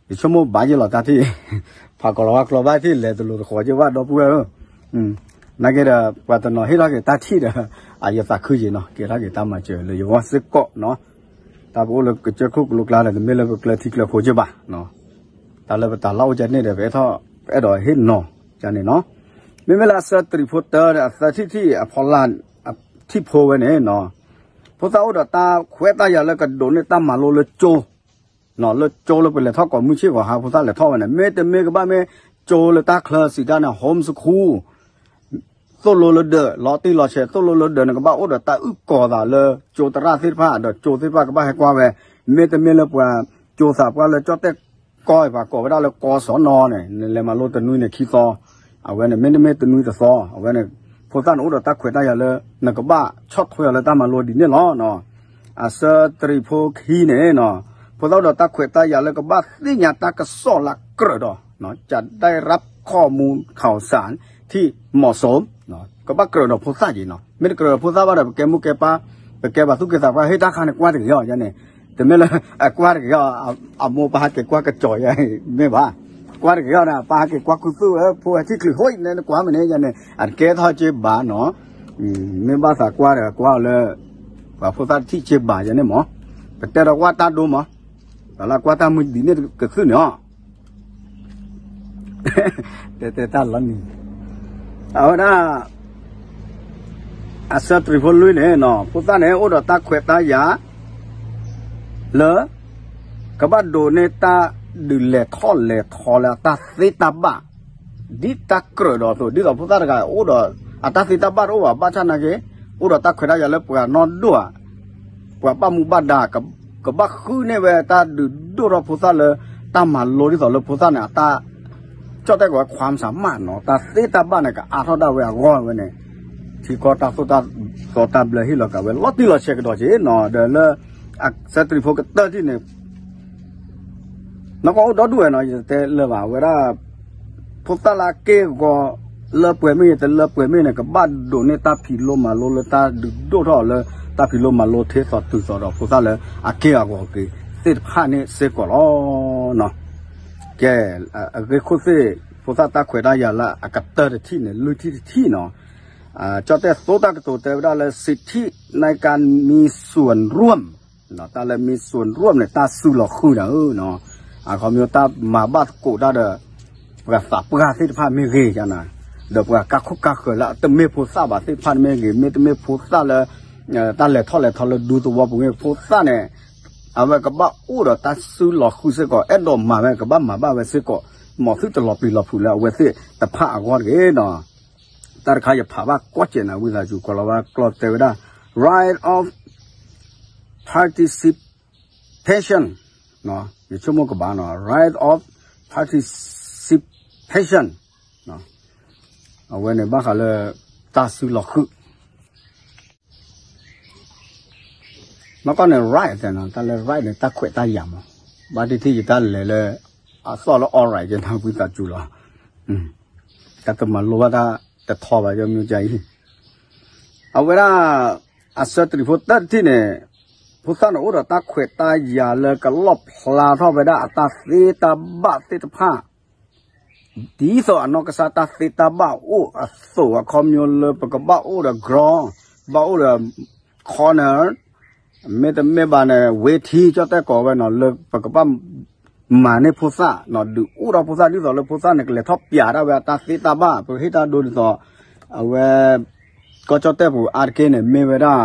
ယဆိကမိၣ်ဘၣ်ယဲလီၤတၢ်ထံၣ် ဖးကီၤလီၤဝါကျီဘၣ်ထံၣ်လဲၤတလိၤတဃီၤက့ဘၣ်ဒီပုၢ်ဝဲၢ်ဧၢ နာ်က့ဒီး ပှၤတနီၤဟ့ၣ်ထီၣ်က့ၤတၢ်ထံၣ်ဒီး အယသးခုက့ၤနီၤ ကဲထီၣ်က့ၤတၢ်မၤစၢၤလၢယဂီၢ်စ့ၢ်ကီးနီၤ တၢ်ပအိၣ်လၢကစၢၢ်ခိၣ်ကလိကျါဒီး တမ့ၢ်လၢပကျၢၤထံကျၢၤဖိက့ဘၣ် တၢ်လၢပတၢ်လီၢ်အိၣ်ကဲန့ၣ်ဒီး ပအဲၣ်ထီၣ် ပအဲၣ်ဒိးဟ့ၣ်နီၤကန့ၣ်နီၤ မ့မ့ၢ်လၢအဆၢတရံးဖိတၢဒီး အသၢထံၣ်ထံၣ်အဖီလာ် အထံၣ်ဖိဝဲန့ၣ်နီၤ ဖိသၣ်အိၣ်ဒီးတၢ်ခွဲးတၢ်ယာ်လၢကဒိးန့ၢ်တၢ်မၤလိလၢကၠိ လၢကၠိလၢပလဲၤထီၣ်ကိးမုၢ်ဆ့ၣ်ဂီၤဟါ ဖိသၣ်လဲၤထီၣ်ဝဲန့ၣ် မ့တမ့ၢ်ကဘၣ်မ့ၢ်ကၠိလၢတၢ်ချၢစံးတၢ်န့ၣ် home school သိၣ်လိလၢဒၢး လီၤတံၢ်လီၤဆဲး သိၣ်လိလၢဒၢးန့ၣ် ကဘၣ်အိၣ်ဒီးတၢ်အုၣ်ကီၤသးလၢကၠိသရၣ်သ့ၣ်တဖၣ် ဒီးကၠိသ့ၣ်တဖၣ်ကဘၣ်ဟဲကွၢ်ဝဲ မ့တမ့ၢ်လၢပှၤကၠိသးပှၢ်လၢကၠီၣ်တဲၣ်ကီၢ်အံၤ ပှၤကိးဝဲဒၣ်လၢကီၢ်စီနီၤန့ၣ် နလဲၤမၤလိတနွံန့ၣ်ခံသီ အဝဲန့ၣ် မ့တမ့ၢ်တနွံတသီ အဝဲန့ၣ် ဖိသၣ်န့ၣ်အိၣ်ဒီးတၢ်ခွဲးတၢ်ယာ်လၢ နကဘၣ်ဆီၣ်ထွဲအီၤလၢတၢ်မၤလိဒ်န့ၣ်လီၤ. အဆၢတရံးဖိခံန့ၣ် ဖိသၣ်အိၣ်ဒီးတၢ်ခွဲးတၢ်ယာ်လၢကဘၣ်သ့ၣ်ညါတၢ်ကစီၣ်လၢကြၢးဒီး จะได้รับข้อมูลข่าวสารที่เหมาะสม ကဘၣ်ကြၢးဒီးဖိသၣ်က့ၤနီၤ မ့ၢ်တကြၢးဒီးဖိသၣ်က့ၤနီၤ ပကဲမိၢ်ကဲပၢ် ပကဲပှၤသူၣ်ကဲၢ်သးပှၢ် ဟ့ၣ်တၢ်ခါန့ၣ် ကွၢ်တက့ၤအီၤန့ၣ် တမ့ၢ်လၢ အကွၢ်တက့ၤအီၤ အမိၢ်ပၢ်ဟဲက့ၤကွၢ်ကစီၣ်ယါ မ့ၢ်ဘၣ် ကွၢ်တက့ၤအီၤန့ၣ် အပၢ်ဟဲက့ၤကွၢ်ခူသူၣ်ဝဲ ဖိဟဲထံၣ်ချုးဟိၣ်န့ၣ် နကွၢ်မ့ၢ်န့ၣ်ယါန့ၣ် အတကဲထီၣ်က့ဘၣ်နီၤ မ့ၢ်ဘၣ်သးကွၢ်ဒီးကွၢ်အီၤလၢ ပှၤဖိသၣ်တထံၣ်က့ဘၣ်ယါန့ၣ်မး ပတဲဒီးကွၢ်တၢ်ဒိမး ပှၤလၢကွၢ်တၢ်မုၢ်ဒ်န့ၣ်ကသုၣ်န့ၣ်အီၤ တဲတဲတၢ်လီၤနံၤ အဝဲဒၣ် အဆၢတရံးဖိလွံၢ်န့ၣ်နီၤ ဖိသၣ်န့ၣ် အိၣ်ဒီးတၢ်ခွဲးတၢ်ယာ် လၢ ကဘၣ်ဒိးန့ၢ်တၢ်ဒုးလဲၤထီၣ်လဲၤထီလၢအတၢ်သ့တၢ်ဘၣ် ဒ်တၢ်ကြၢးဒီးအသိး ဒ်သိးဖိသၣ်တဂၤအိၣ်ဒီး အတၢ်သ့တၢ်ဘၣ်တအိၣ်ဘၣ် ဘၣ်ဆၣ်နာ်က့ အိၣ်ဒီးတၢ်ခွဲးတၢ်ယာ်လၢပှၤနီၢ်ဒိၣ်ဧါ ပှၤဘၣ်မူဘၣ်ဒါ ကဘၣ်ဃုန့ၢ်ဝဲတၢ်ဒုးဒိၣ်ထီၣ်ဖိသၣ်လၢ တၢ်မၤလိဒ်သိးလၢဖိသၣ်န့ၣ် အတၢ် ကၠီၣ်တဲၣ်ကိးဝဲ ความสามารถ နီၤ တၢ်သ့တၢ်ဘၣ်န့ၣ် ကအါထီၣ်ဒၣ်ဝဲအဂီၢ်ဝဲန့ၣ် ထံကီၢ်တၢ်သိၣ်တၢ်သီတၢ်ဘျၢဟ့ၣ်လီၤကးဝဲ လီၤတံၢ်လီၤဆဲးကဒီးက့ၤနီၤ ဒီးလၢ အဆၢတရံးဖိကတၢၢ်ထံၣ်န့ၣ် နီၢ်ကီၢ်အိၣ်ဒီဒူၣ်ဝဲနီၤ ယတဲလၢၤဘၣ် အဝဲဒၣ် ဖိသၣ်လၢအက့ၢ်အဂီၤ လၢပှဲၤမ့ၢ်ဂ့ၤ တလၢပှဲၤမ့ၢ်ဂ့ၤန့ၣ် ကဘၣ်ဒိးန့ၢ်တၢ်ဖံးလိမၤလိလၢတၢ်ဒုးဒိၣ်ထီၣ်လၢ တၢ်ဖံးလိမၤလိထ့သိးတုၤသိးဒီး ဖိသၣ်လၢအက့ၢ်အဂီၤက့ၤသ့ၣ်တဖၣ်န့ၣ်စ့ၢ်ကီးလီၤ. ကဲ အဂ့ၢ်ခိၣ်သ့ၣ် ဖိသၣ်တၢ်ခွဲးတၢ်ယာ်လၢအကတၢၢ်တထံၣ်န့ၣ် လွံၢ်ထံၣ်တထံၣ်နီၤ ကၠီၣ်တဲၣ်သိတၢ်ကတိၤတဲဝဲဒၣ်လၢ สิทธิในการมีส่วนร่วม တၢ်လၢ มีส่วนร่วม န့ၣ် တၢ်စုလီၤဃုာ်န့ၣ်ဧၢ အခီပညီတၢ်မၤဘၣ်သကိးတၢ်ဒီး ပှၤသးပှၢ်သ့ၣ်တဖၣ်မ့ၢ်ဂ့ၤယါန့ၣ် ဒီးပှၤကါခိၣ်ကါဃၢၤလၢတမ့ၢ်ဖိသၣ်ဘၣ်သ့ၣ်တဖၣ်မ့ၢ်ဂ့ၤ မ့တမ့ၢ်ဖိသၣ်လၢ တၢ်လဲၤထီၣ်လဲၤထီလၢဒူသဝီပူၤမ့ၢ် ဖိသၣ်န့ၣ် အဝဲကဘၣ်အိၣ်ဒီးတၢ်စုလီၤဃုာ်စ့ၢ်ကီး အဲၣ်ဒိးမၤဝဲကဘၣ်မၤဘၣ်ဝဲစ့ၢ်ကီး မ်သုတလီၤပျံၤလီၤဖုးလၢအဝဲသ့ၣ်တဖၣ်အဂီၢ်တဂ့ၤနီၤ တၢ်တခါယဖးဘၣ်ကွၢ်စဲးန့ၣ် ဝံသးစူၤ ကီၤလၤဝါကျိာ်တဲဝဲဒၣ် right of participation ယဆိကမိၣ်ကဘၣ်နီၤ right of participation အဝဲန့ၣ်ဘၣ်ဃးလၢ တၢ်စုလီၤဃုာ် နီၢ်ကီၢ်န့ၣ် right တဲနီၤ တၢ်လၢ right န့ၣ် တၢ်ခွဲးတၢ်ယာ်မး ဘၣ်တထံၣ်ယတၢ်လဲၤလၢ အသီၣ်လၢ all right ယနၢ်ဝံသးစူၤလီၤ တၢ်တမၤလိဘၣ်တၢ်တထီဘၣ် ယမ့ၢ်ကအံၤ အဝဲဒၣ် အဆၢတရံးဖိတၢ်တထံၣ်န့ၣ် ဖိသၣ်န့ၣ်အိၣ်ဒီးတၢ်ခွဲးတၢ်ယာ်လၢကလီၣ်ဖျါထီၣ်ဝဲဒၣ်အတၢ်သ့တၢ်ဘၣ်သ့ၣ်တဖၣ် ဒ်သိးအနီၢ်ကစၢ်တၢ်သ့တၢ်ဘၣ်အိၣ်အသိးအခီပညီလၢပကဘၣ်အိၣ်ဒီး ground ဘၣ်အိၣ်ဒီး corner မ့တမ့ၢ်ဘၣ်န့ၣ် ဝ့ထံ ကၠီၣ်တဲၣ်ကိးဝဲနီၤ လၢပကဘၣ်မၤန့ၢ်ဖိသၣ်နီၤ ဒုးအိၣ်ထီၣ်ဖိသၣ်ဒ်သိးလၢဖိသၣ်န့ၣ် ကလဲၤထီၣ်ပျးတၢ်ဝဲအတၢ်သ့တၢ်ဘၣ် ပဟ့ၣ်တၢ်ဒိဒ်သိး အဝဲ ကီၢ်ကၠီၣ်တဲၣ်ပူၤအါတက့ၢ်န့ၣ် မ့ၢ်ဝဲဒၣ်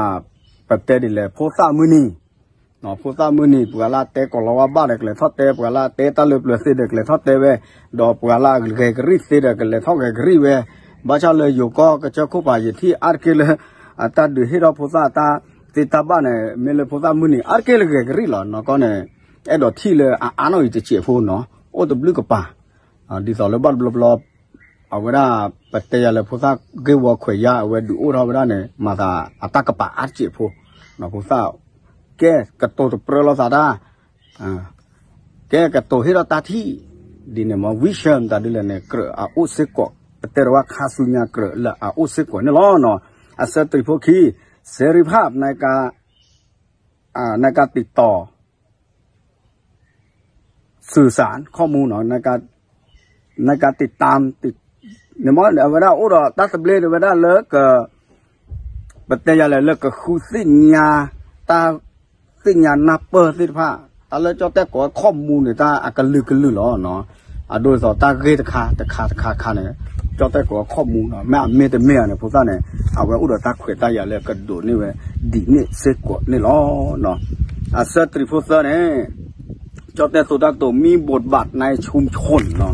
ပတဲဒ်လဲၣ် ဖိသၣ်မုၢ်နံၤ ဖိသၣ်မုၢ်နံၤ ပှၤလၢတဲကိၤလၤဝါဘၣ်ဒီးကလဲၤထီၣ်တဲ ပှၤလၢတဲတၢ်လၢပျၢၤသ့ဒီးကလဲၤထီၣ်တဲဝဲ ဒီးပှၤလၢအဂဲၤကရံၣ်သ့ဒီးကလဲၤထီၣ်ဂဲၤကရံၣ်ဝဲ ဘၣ်ဆၣ်လၢယိၤကီၢ်ကစၢၢ်ခိၣ်ပၤယထံၣ်အါတက့ၢ်လၢ အတၢ်ဒုးဟ့ၣ်ထီၣ်ဖိသၣ်အတၢ်သ့တၢ်ဘၣ်န့ၣ် မ့ၢ်လၢဖိသၣ်မုၢ်နံၤအါတက့ၢ်လၢဂဲၤကရံၣ်လီၤ နီၢ်ကီၢ်န့ၣ် အဲၣ်ဒိးထံၣ်လၢအအါနီၢ်အံၤတစဲးဖိနီၤ အိၣ်တဘျုးကပၤ ဒ်သိးလၢဘၣ်တဘျီဘျီ အဝဲဒၣ် ပတဲယၤလၢဖိသၣ်ဂ့ၢ်ဝီခွဲးယာ် အဝဲဒုးအိၣ်ထီၣ်ဝဲဒၣ်န့ၣ် မၤသးအတၢ်ကပၤအါတစဲးဖိ ဖိသၣ် ကဲကတိၤတပြၢလိာ်သးတၢ် ကဲကတိၤဟ့ၣ်ဒီးတၢ်ထံၣ် ဒ်န့ၣ်မ့ၢ် vision တၢ်ဒ်လဲၣ်န့ၣ် ကြၢးအအိၣ်စ့ၢ်ကီး ပတဲဒီးဝဲခါဆူညါကြၢးလၢအအိၣ်စ့ၢ်ကီးန့ၣ်လီၤ. အဆၢတြံၤဖိခံ စဲရံဖၣ် နက နကတံာ်တီၤ สื่อสารข้อมูลနီၤ နကတံာ်တၢ် န့ၣ်မ့ၢ်အဝဲဒၣ်အိၣ်ဒီးတၢ်သဘျ့ဝဲဒၣ်လၢက ပတဲယၤလဲၣ်လၢကဃုသ့ၣ်ညါ တၢ်သ့ၣ်ညါနၢ်ပၢၢ်သ့ၣ်တဖၣ် တၢ်လၢကၠီၣ်တဲၣ်ကိးဝဲ ข้อมูล န့ၣ် တၢ်အကလုာ်ကလုာ်လီၤ. အဒိဒ်သိးတၢ်ဂ့ၢ်တခါတခါတခါတခါန့ၣ် ကၠီၣ်တဲၣ်ကိးဝဲ ข้อมูล နီၤ မ့ၢ်အမ့ၢ်တမ့ၢ်ဧါန့ၣ် ဖိသၣ်န့ၣ် အဝဲအိၣ်ဒီးတၢ်ခွဲးတၢ်ယာ်လၢကဒိးန့ၢ်ဝဲဒ်န့ၣ်စ့ၢ်ကီးန့ၣ်လီၤ. အဆၢတြံၤဖိသၢန့ၣ် ကၠီၣ်တဲၣ်သိတၢ်ကတိၤ มีบทบาทในชุมชนနီၤ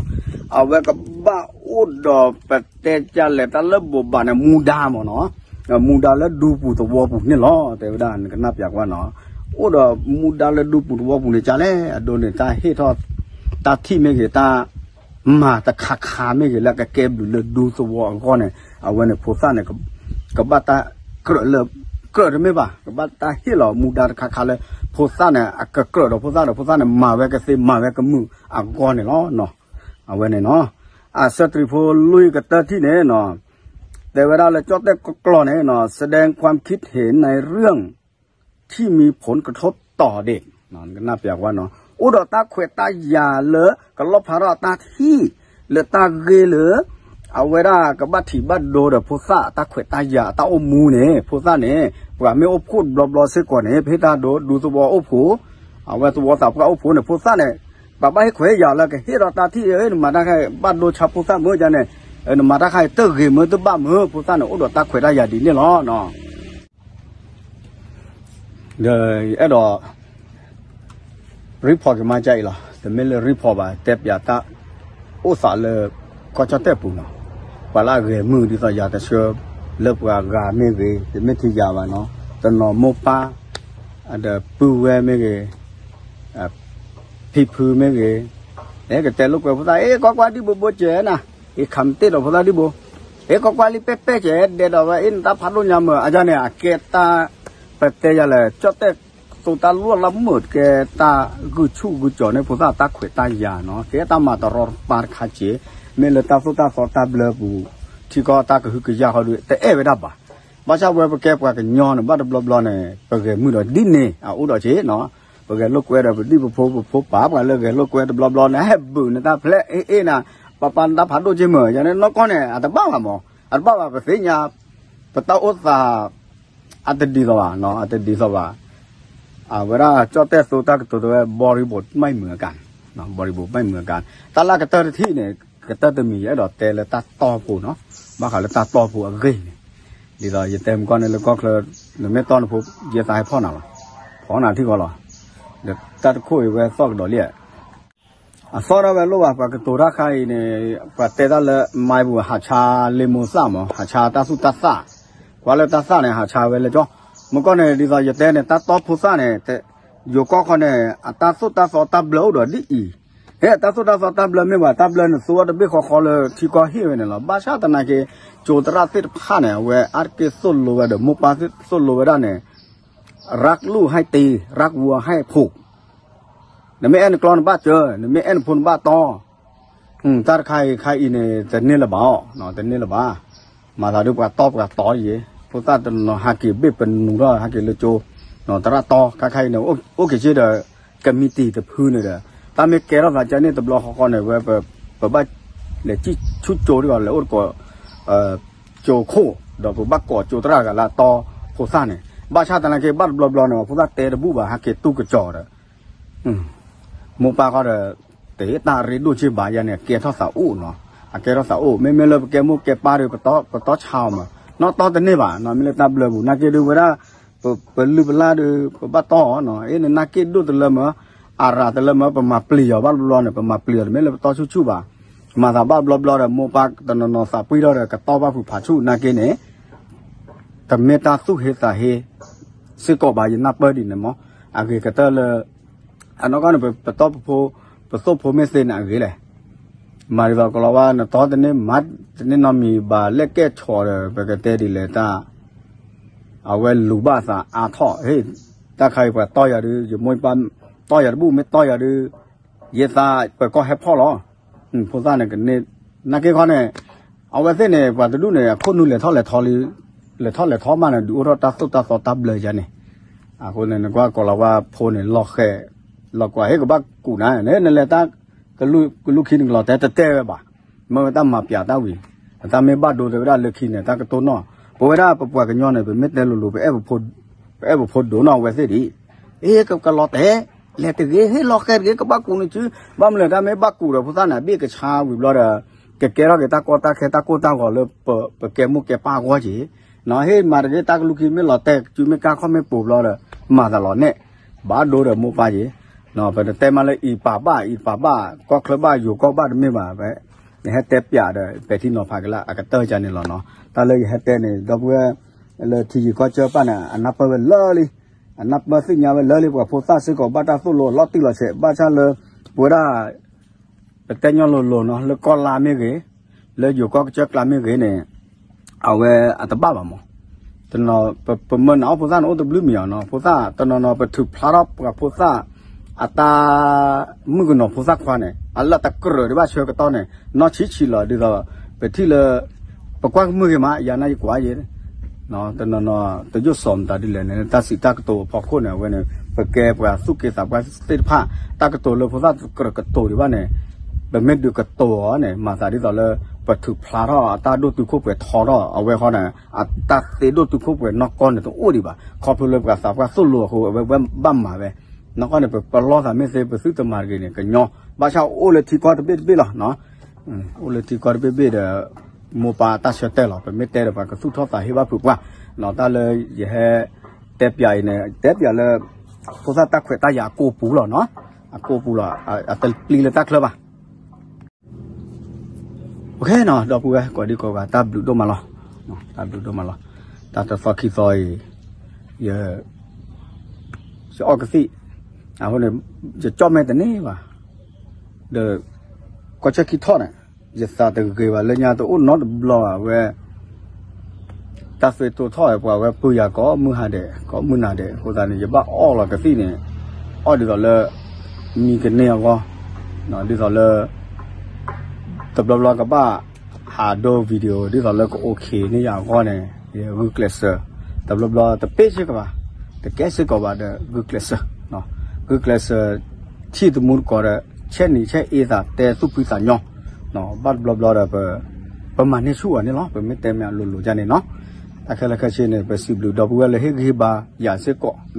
အဝဲကဘၣ်အိၣ်ဒီးပတဲဒ်လဲၣ် တၢ်လၢ บทบาท န့ၣ် မူဒါမ့ၢ်နီၤ မူဒါလၢဒူပူၤသဝီပူၤန့ၣ်လီၤ. တဲဝဲဒၣ်နကနၢ်ပၢၢ်ကွၢ်နီၤ အိၣ်ဒီးမူဒါလၢဒူပူၤသဝီပူၤန့ၣ် ကလဲၣ် အဒိန့ၣ် တၢ်ဟ့ၣ်ထီၣ် တၢ်ထံၣ်မ့ၢ်ဂ့ၤ တၢ်မၤတခါခါမ့ၢ်ဂ့ၤ လၢအကကဲဘျုးလၢဒူသဝီအဂီၢ်န့ၣ် အဝဲန့ၣ်ဖိသၣ်န့ၣ် ကဘၣ်တၢ်ကြၢးလၢ ကြၢးတမ့ၢ်ဘၣ် ကဘၣ်တၢ်ဟ့ၣ်လီၤမူဒါတခါခါလၢ ဖိသၣ်န့ၣ် အကကြၢးဒီးဖိသၣ်ဒီး ဖိသၣ်န့ၣ် မၤဝဲကသ့မၤဝဲကမုာ်အဂီၢ်န့ၣ်လီၤ. အဝဲန့ၣ်နီၤ အဆၢတြံၤဖိလွံၢ်ကတၢၢ်ထံၣ်န့ၣ်နီၤ တဲဝဲဒၣ်လၢကၠီၣ်တဲၣ်ကျီန့ၣ်နီၤ แสดงความคิดเห็นในเรื่องที่มีผลกระทบต่อเด็ก ကနၢ်ပၢၢ်ကွၢ်နီၤ အိၣ်ဒီးတၢ်ခွဲးတၢ်ယာ်လၢ ကလီၣ်ဖးထီၣ်အတၢ်ထံၣ် လၢတၢ်ဂ့ၢ်လၢ အဝဲဒၣ်ကဘၣ်ထံးဘၣ်ဒိဒီးဖိသၣ်အတၢ်ခွဲးတၢ်ယာ်အတၢ်အိၣ်မူန့ၣ် ဖိသၣ်န့ၣ် ပှၤမ့ၢ်အိၣ်ဖှိၣ်တဘျီဘျီစ့ၢ်ကီးန့ၣ် ပဟ့ၣ်တၢ်ဒိဒူသဝီအိၣ်ဖှိၣ် အဝဲသဝီသးပှၢ်အိၣ်ဖှိၣ်န့ၣ် ဖိသၣ်န့ၣ် ပှၤဘၣ်ဟ့ၣ်ခွဲးယာ်လၢကဟ့ၣ်ဒီးတၢ်ထံၣ် နမၤတၢ်ခါအံၤ ဘၣ်ဒိဆါဖိသၣ်မ့ၢ်ဒ်န့ၣ် နမၤတၢ်ခါအံၤ တဂ့ၤမ့ၢ်တဘၣ်မ့ၢ် ဖိသၣ်န့ၣ် အိၣ်ဒီးတၢ်ခွဲးတၢ်ယာ်ဒ်န့ၣ်လီၤ. ဒီးအဲၣ်ဒိး report က့ၤမါကၢ်အံၤလီၤ. တမ့ၢ်လၢ report ဘၣ် တဲပၠးတၢ်အိၣ်သးလၢ ကီၢ်ကၠီၣ်တဲၣ်ပူၤနီၤ. ပှၤလၢအဂဲၤမုၢ်ဒ်သိးယၤတဆှၢ လၢပှၤဂၤမ့ၢ်ဂ့ၤ တမ့ၢ်ထဲယၤဘၣ်နီၤ. တနီၤမိၢ်ပၢ် ဒီးပုၢ်ဝဲၢ်မ့ၢ်ဂ့ၤ ဖံဖုမ့ၢ်ဂ့ၤ အဲ ကတဲလိာ်ကွဲဖိသၣ် အ့ ကွၢ်ကွၢ်ဒံၣ်ဘိဘိကဲနၤ အ့ ခးမတ့ၢ်ဒီးဖိသၣ်ဒံၣ်ဘိ အ့ ကွၢ်ကွၢ်လံ ပဲပဲကဲ ဒဲးဒီးဝဲ အ့ နတၢ်ဖးဒိၣ်ညါမး အယါန့ၣ် အကဲတၢ် ပတဲယၤလဲၣ် ကၠီၣ်တဲၣ်သိတၢ်လိၣ်လၢမုာ် ကဲတၢ်ဂုာ်ဆူၣ်ဂုာ်ကၠီၤန့ၣ် ဖိသၣ်တၢ်ခွဲးတၢ်ယာ်နီၤ ကဲတၢ်မၤတရီတပါတခါက့ၤ မ့ၢ်လၢတၢ်သိၣ်တၢ်သီတၢ်ဘျၢပူၤ ထံကီၢ်တၢ်ကဟုကယာ်ဃီဒီး တအဲၣ်ဝဲဒၣ်ဘၣ် ဘၣ်ဆၣ်ဝဲပကဲပှၤကညီန့ၣ် ဘၣ်တဘျီဘျီန့ၣ် ပဂဲၤမုၢ်ဒီးဒ်န့ၣ် အအိၣ်ဒီးက့ၤနီၤ ပဂဲၤလိာ်ကွဲဒီးပဒံၣ်ပဖိပဖိပၢ် ပှၤလၢဂဲၤလိာ်ကွဲတဘျီဘျီန့ၣ် ဟဲဘုးနတၢ်ဖျဲးအ့ၣ်အ့ၣ်နၤ ပၢ်ပၢ်နတၢ်ဖးဒိၣ်က့ၤမး ယၤန့ၣ်နီၢ်ကီၢ်န့ၣ် အတဘၣ်ဘၣ်မး အတဘၣ်ဘၣ် ပသ့ၣ်ညါ ပတၢ်အိၣ်သး အတဒ်သိးဘၣ်နီၤ အတဒ်သိးဘၣ် အဝဲဒၣ်ကၠီၣ်တဲၣ်သိတၢ်ကတိၤတဲဝဲ บริบทไม่เหมือนกัน ဘရိဘိၣ် ไม่เหมือนกัน တၢ်လၢကတၢၢ်တထံၣ်န့ၣ် ကတၢၢ်တမံၤ ယအဲၣ်ဒိးတဲလၢတၢ်တီၢ်ဖိနီၤ ဘၣ်ဃးလၢတၢ်တီၢ်ဖိအဂ့ၢ်န့ၣ် ဒ်သိးယတဲမုၢ်ကီၢ်န့ၣ်လၢကီၢ်ချၢ နမ့ၢ်တီၢ်နဖိ ယသးဟဲဖီၣ်နၤလီၤ ဖီၣ်နၤထံၣ်ဃီလီၤ ဒီးတၢ်တခိၣ်အံၤဝဲသီၣ်ကဒီးလံ အသီၣ်ဒၣ်ဝဲလိၣ်ဘၣ် ပှၤကတိၤတၢ်ခါအံၤန့ၣ် ပှၤတဲတၢ်လၢ မၤပူၤ ဟးဆါလ့မိၢ်သၣ်မး ဟးဆါတၢ်သူၣ်တၢ်သၣ် ကွၢ်လၢတၢ်သၣ်န့ၣ် ဟးဆါဝဲလၢကၠီ မုၢ်ကီၢ်န့ၣ် ဒ်သိးယတဲန့ၣ် တၢ်တီၢ်ဖိသၣ်န့ၣ် ယိၤကီၢ်ခီန့ၣ် အတၢ်သိၣ်တၢ်သီတၢ်ဘျၢအိၣ်ဒီးဒ်အံၤ ဟဲ တၢ်သိၣ်တၢ်သီတၢ်ဘျၢမ့ၢ်ဘၣ် တၢ်ဘျၢန့ၣ်သိၣ်ဝဲတဘ့ၣ်ဃီဃီလၢထံကီၢ်ဟ့ၣ်ဝဲန့ၣ်လီၤ ဘၣ်ဆၣ်သနာ်က့ ကၠိသရၣ်သ့ၣ်တဖၣ်န့ၣ် အဝဲအါတက့ၢ်သိၣ်လိဝဲဒီး မိၢ်ပၢ်သိၣ်လိဝဲဒၣ်န့ၣ် รักลูกให้ตี รักวัวให้ผูก နမ့ၢ်အဲၣ်နကျီနဘၣ်စၢၤ နမ့ၢ်အဲၣ်နဖိနဘၣ်တီ တၢ်တခါအံၤခါအံၤန့ၣ် တန့ၢ်လၢၤဘၣ်အီၤ တန့ၢ်လၢၤဘၣ် မၤသးဒ်ပှၤတီပှၤတီယဲ ဖိသၣ်တနီၤဟးက့ၤဘ့ၣ်ပနူးထီၣ် ဟးက့ၤလၢကၠိ သရၣ်တီ ခါခါအံၤန့ၣ် အိၣ်က့ၤစ့ဒီး ကမံးတံာ်တဖုန့ၣ်ဒီး တၢ်မ့ၢ်ကဲထီၣ်သးကန့ၣ်တဘျီဃီဃီန့ၣ် ဝဲ ပဘၣ် လဲၤစံၣ်ဆူၣ်ကၠိတဂၤ လဲၤအိၣ်တကိး ကၠိခိၣ် ဒီးပဘၣ်ကိးကၠိသရၣ်ဂၤလၢအတီဖိသၣ်န့ၣ် ဘၣ်ဆၣ်သနာ်က့ ဘၣ်တဘျီဘျီန့ၣ် ဖိသၣ်တဲတဘူၣ်ဘၣ် ဟဲက့ၤတူၢ်ကစီၤဒီး မိၢ်ပၢ်ဃီဒီး တဟ့ၣ်တၢ်ရ့ဒိၣ်က့ဘၣ်ယၤန့ၣ် အကဲထီၣ်သးအိၣ်နီၤ, အကဲထီၣ်သးအိၣ် မ့မ့ၢ်လၢပကဲမိၢ်ကဲပၢ်ဒီး ပတီဆါအီၤမး နီၢ်တီတန့ၢ်ဘၣ်နီၤ, မ့ၢ်လၢတၢ်ဘျၢပူၤ နာ်က့ဒုးဝဲဒၣ် ပလုၢ်ပလၢ်ဒီး ပဘၣ်တီအီၤနီၤ, အ့ၣ် နနာ်က့ဒိၣ်တလၢမး အရၤတလၢမး ပမၤပျံၤအီၤ ဘၣ်တဘျီဘျီန့ၣ် ပမၤပျံၤအီၤ တမ့ၢ်လၢပတီဆူၣ်ဆူၣ်ဘၣ်, မၤသးဘၣ်တဘျီဘျီဒီး မိၢ်ပၢ်တနီၤနီၤသးပှံၢ်ထီၣ်ဒီး ကတီၢ်ဘၣ်ဖုးဖးဆူၣ်နာ်က့န့ၣ် တမ့ၢ်တၢ်သူၣ်ဟ့သးဟ့ စ့ၢ်ကီးဘၣ် ယနၢ်ပၢၢ်ဒ်န့ၣ်မး, အဂ့ၤကတၢၢ်လၢ အနီၢ်ကီၢ်န့ၣ် ပတီၢ်ပဖိ ပသိၣ်ဖိမ့ၢ်သ့န့ၣ်အဂ့ၤလဲၣ်, မၤဒ်သိးကလီၤဝါ နတီတန့ၢ်မၤတန့ၢ်နီတမံၤဘၣ် လဲၣ်ကဲၣ်ဆိးဒီး ပကတဲဒ်လဲၣ်တၢ် အဝဲလူၤဘၣ်သးအါထီၣ် ဟ့ၣ် တၢ်ခါအံၤပှၤတီၢ်ယၤဒုး ယမိၢ်ယပၢ်တီၢ်ယၤတဘူၣ် မ့ၢ်တီၢ်ယၤဒုး ယဲသးပၢၤကီၢ်ဟဲဖီၣ်လီၤ, ဖိသၣ်န့ၣ်ကန့ၢ် နာ်က့ခီန့ၣ် အဝဲသ့ၣ်န့ၣ် ပှၤတဒူၣ်န့ၣ် အခိၣ်နူာ်လဲၤထီၣ်လဲၤထီလံ လဲၤထီၣ်လဲၤထီမးန့ၣ် ဒုးအိၣ်ထီၣ်တၢ်သိၣ်တၢ်သီတၢ်ဘျၢယါန့ၣ်, အဃိန့ၣ် နကွၢ်ကီးလီၤဝါဖိန့ၣ် လီၤဃဲၤ လီၤကွၢ် ဟ့ၣ်ကဘၣ်ကူးနၤ နလဲၤတၢ် ကလူးခံန့ၣ်ကလီၤတဲတတဲဝဲဘၣ်, မ့ၢ်ဝဲတၢ်မၤပျးတၢ်ဝံၤ တၢ်မ့ၢ်ဘၣ်ဒိတဲဝဲဒၣ်လၢခံန့ၣ် တၢ်ကတိၢ်နီၣ် ပဝဲဒၣ်ပပှၤကညီန့ၣ် ပမ့ၢ်တဲလိၤလိၤ ပအဲၣ်ပဖိဒိၣ်နီၣ်အဝဲသ့ၣ်ဒံး, အ့ ကလီၤတဲာ် လဲၤတဂ့ၤ ဟ့ၣ်လီၤဃဲၤတဂ့ၤ ကဘၣ်ကူးန့ၣ်စု ဘၣ်မနုၤလဲၣ် တၢ်မ့ၢ်ဘၣ်ကူးဒီး ဖိသၣ်န့ၣ်အဘ့ၣ်ကဆါဝံၤဘျီဒီး ကကဲထီၣ်က့ၤတၢ်ကီတၢ်ခဲတၢ်ကိၢ်တၢ်ဂီၤလၢ ပကဲမိၢ်ကဲပၢ်အဂီၢ်က့ၤ, နီၣ် ဟ့ၣ်မၤတဂ့ၤ တၢ်ကလူးခံမ့ၢ်လီၤတဲာ်စုမ့ၢ်ကါခီၣ်မ့ၢ်ပူၤဘျီဒီး မၤသးလီၤနဲၣ် ဘၣ်ဒိဒီးမိၢ်ပၢ်က့ၤ, ပတတဲမးလၢအံၤပာ်ဘၣ် အံၤပာ်ဘၣ် ကီၢ်ချၢဘၣ် ယိၤကီၢ်ဘၣ်တမ့ၢ်ဘၣ်, ယဟဲတဲပျးဒီး ပဲာ်ထံနီၤဖးက့ၤလၢအကတၢၢ်ကန့ၣ်လီၤနီၣ်, တၢ်လၢယဟဲတဲန့ၣ် ဒီပုၢ်ဝဲၢ် လၢထံယံၤကီၢ်စၢၢ်ပၢ်န့ၣ် အနၢ်ပၢၢ်ဝဲလၢလံ, အနၢ်ပၢၢ်သ့ၣ်ညါဝဲလၢလံ ပှၤဖိသၣ်စ့ၢ်ကီးဘၣ်တၢ်သိၣ်လိအလီၤတံၢ်လီၤဆဲး ဘၣ်ဆၣ်လၢ ပဝဲဒၣ် ပတဲညီလိၤလိၤနီၣ် လၢကီၢ်လါမ့ၢ်ဂ့ၤ, လၢယိၤကီၢ်ကစၢၢ်ကျါမ့ၢ်ဂ့ၤန့ၣ် အဝဲအတဘၣ်ဘၣ်မး, တနီၤ ပမၢနၤအီၣ်ဖိသၣ်န့ၣ် အိၣ်တဘျုးမံၤအီၤနီၣ် ဖိသၣ်တနီၤနီၤ ပထုးဖျါထီၣ်ပှၤဖိသၣ် အတၢ်မုၣ်ကနီၤဖိသၣ်ခွါန့ၣ် အလၢတကြၢးဒံးဘၣ်ဆၢကတီၢ်န့ၣ် နီၢ်ဆံးဆံးလီၤ ဒ်သိး ပထံၣ်လၢ ပကွၢ်ကမုၢ်ဂ့ၤမး ယၤန့ၣ်ယကွၢ်ယဲ တနီၤနီၤ တယိၣ်စီၤမတၤဒ်လဲၣ်န့ၣ် တၢ်စံးတၢ်ကတိၤအဖီခိၣ်န့ၣ် အဝဲန့ၣ် ပကဲပှၤသူၣ်က့သးပှၢ်သ့ၣ်တဖၣ် တၢ်ကတိၤလၢဖိသၣ်ကြၢးကတိၤဒံးဘၣ်န့ၣ် ပမ့ၢ်ဒုးကတိၤအီၤန့ၣ် မၤသးဒ်သိးလၢ ပထုးဖျါထီၣ်အတၢ်ဒိၣ်တုာ်ခိၣ်ပှဲၤထီထီၣ် အဝဲဃီန့ၣ် အတၢ်သ့ဒိၣ်တုာ်ခိၣ်ပှဲၤနီၢ်ကီၢ်န့ၣ်တအိၣ်ဒံးဘၣ် ခီဖျိလၢပှၤသးပှၢ်သိၣ်လိအဃိ အဝဲဘၣ်မၤဝဲ နီၢ်ကီၢ်န့ၣ် ပပလီၢ်သးမ့ၢ်သ့ ပသုတမၤတဂ့ၤန့ၣ် ကညီ ဘၣ်ဆၣ်အိၣ်လၢထံကီၢ်တဘ့ၣ်တဘ့ၣ်လီၤ အိၣ်လၢထံကီၢ်တဘ့ၣ်ဘ့ၣ်ဒီး မိၢ်ပၢ်တၢ်ဆၢတဲာ်လီၤ ပမ့ၢ်တဲဒီးပှၤကသူၣ်ထီၣ်သးဟ့ဘၣ်ဖုးပှၢ် တၢ်လၢယဟဲတဲပျးအံၤန့ၣ် တဲပျးလၢ ဖိသၣ်တၢ်ခွဲးတၢ်ယာ်အကိာ်ပူၤလီၤနီၤ အကိာ်ပူၤလီၤ အတပျံၤလၢတၢ်ချၢဘၣ် ဒီပုၢ်ဝဲၢ်ကိးဒံကိးဂၤ တၢ်ဘျုးဒိၣ်မးလီၤ တၢ်ဘျုးဒိၣ်မးလီၤ တၢ်တသီခံသီအံၤ ယ ယအီၣ်ကသံၣ် အဃိန့ၣ် ယကၠီၣ်မဲာ်တန့ၢ်ဘၣ် ဒီး ကွၢ်ဆၢခံထီၣ်န့ၣ် ယသးတဂ့ၤဘၣ်လၢညါတအိၣ်နီတဘျီဘၣ်ဝဲ တၢ်သွံၣ်တိၢ်ထီၣ်ပှၤဝဲပုၢ်ယၤကိးမုၢ်ဟါဒဲး ကိးမုၢ်နၤဒဲး အဃိသတးန့ၣ် ယဘၣ်အီၣ်လီၤကသံၣ်န့ၣ် အီၣ်ဒ်သိးလၢ မံကန့ၢ်အဂီၢ် ဒ်သိးလၢ တဘျီဘျီကဘၣ်ဟးဒိ video ဒ်သိးလၢကအိၣ်ခ့န့ၢ်ယၤအဂီၢ်န့ၣ် ယဂုာ်ကျဲးစၢး တဘျီဘျီတပ့ၢ်စ့ၢ်ကီးဘၣ် တကဲစ့ၢ်ကီးဘၣ်ဒီးဂုာ်ကျဲးစၢး ဂုာ်ကျဲးစၢး ထံၣ်သမူတကိးဒီး ဆဲးနံၤဆဲးအ့သးတဲသူၣ်ဖှံသးညီ ဘၣ်တဘျီဘျီဒီး ပမၤန့ၢ်ဆူၣ်အီၤန့ၣ်လီၤ ပမ့ၢ်တဲမ့ၢ်အလိၤလိၤဒ်န့ၣ်နီၤ တၢ်ခဲလၢာ်ခဲဆ့န့ၣ် ပစံးဘျုးဒီပုၢ်ဝဲၢ်လၢဟ့ၣ်ဂံၢ်ဟ့ၣ်ဘါယၤစ့ၢ်ကီး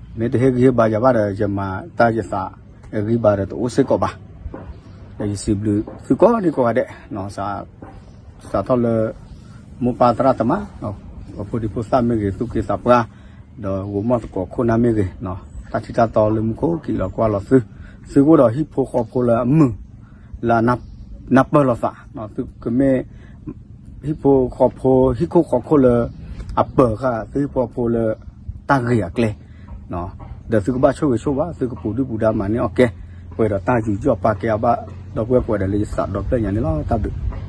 မ့ၢ်တဟ့ၣ်ဂံၢ်ဟ့ၣ်ဘါယၤဘၣ်ဒီး ယမၤတၢ်ယသး ဂံၢ်ဘါဒီးတအိၣ်စ့ၢ်ကီးဘၣ် ဒီးယစံးဘျုးသုကိးဒံကိးဂၤဒဲး စးထီၣ်လၢ မိၢ်ပၢ်သရၣ်သမါ ပဖိဒံဖိသၣ်မ့ၢ်ဂ့ၤ သူၣ်က့သးပှၢ် ဒီးဂိၤမီၢ်သကိးခိၣ်နၢ်မ့ၢ်ဂ့ၤ တၢ်ထံၣ်တၢ်တီလၢမူခိၣ်ကံၤလီၤကွၢ်လီၤသု သုကအိၣ်ဒီးဟံၣ်ဖိဃီဖိလၢအမုာ် လၢအနၢ်ပၢၢ်လိာ်သး သုကမ့ၢ် ဟံၣ်ဖိဃီဖိ ဟံၣ်ခိၣ်ဃီခိၣ်လၢ အပၢၤဃာ်သုဟံၣ်ဖိဃီဖိလၢ တၢ်ဂ့ၤအကျဲ ဒီးသုကဘၣ်ဆိၣ်ဂ့ၤဆိၣ်ဝါ သုကပူၤဒုၣ်ပူၤဒါမၤန့ၢ်အီၣ်ကဲ ပှဲၤဒီးတၢ်ယူးယီၣ်ပာ်ကဲအဘၣ် ဒီပုၢ်ဝဲၢ်ကိးဂၤဒဲးလၢယသးဒီဖျၢၣ်ညါန့ၣ်လီၤ တၢ်ဘျုး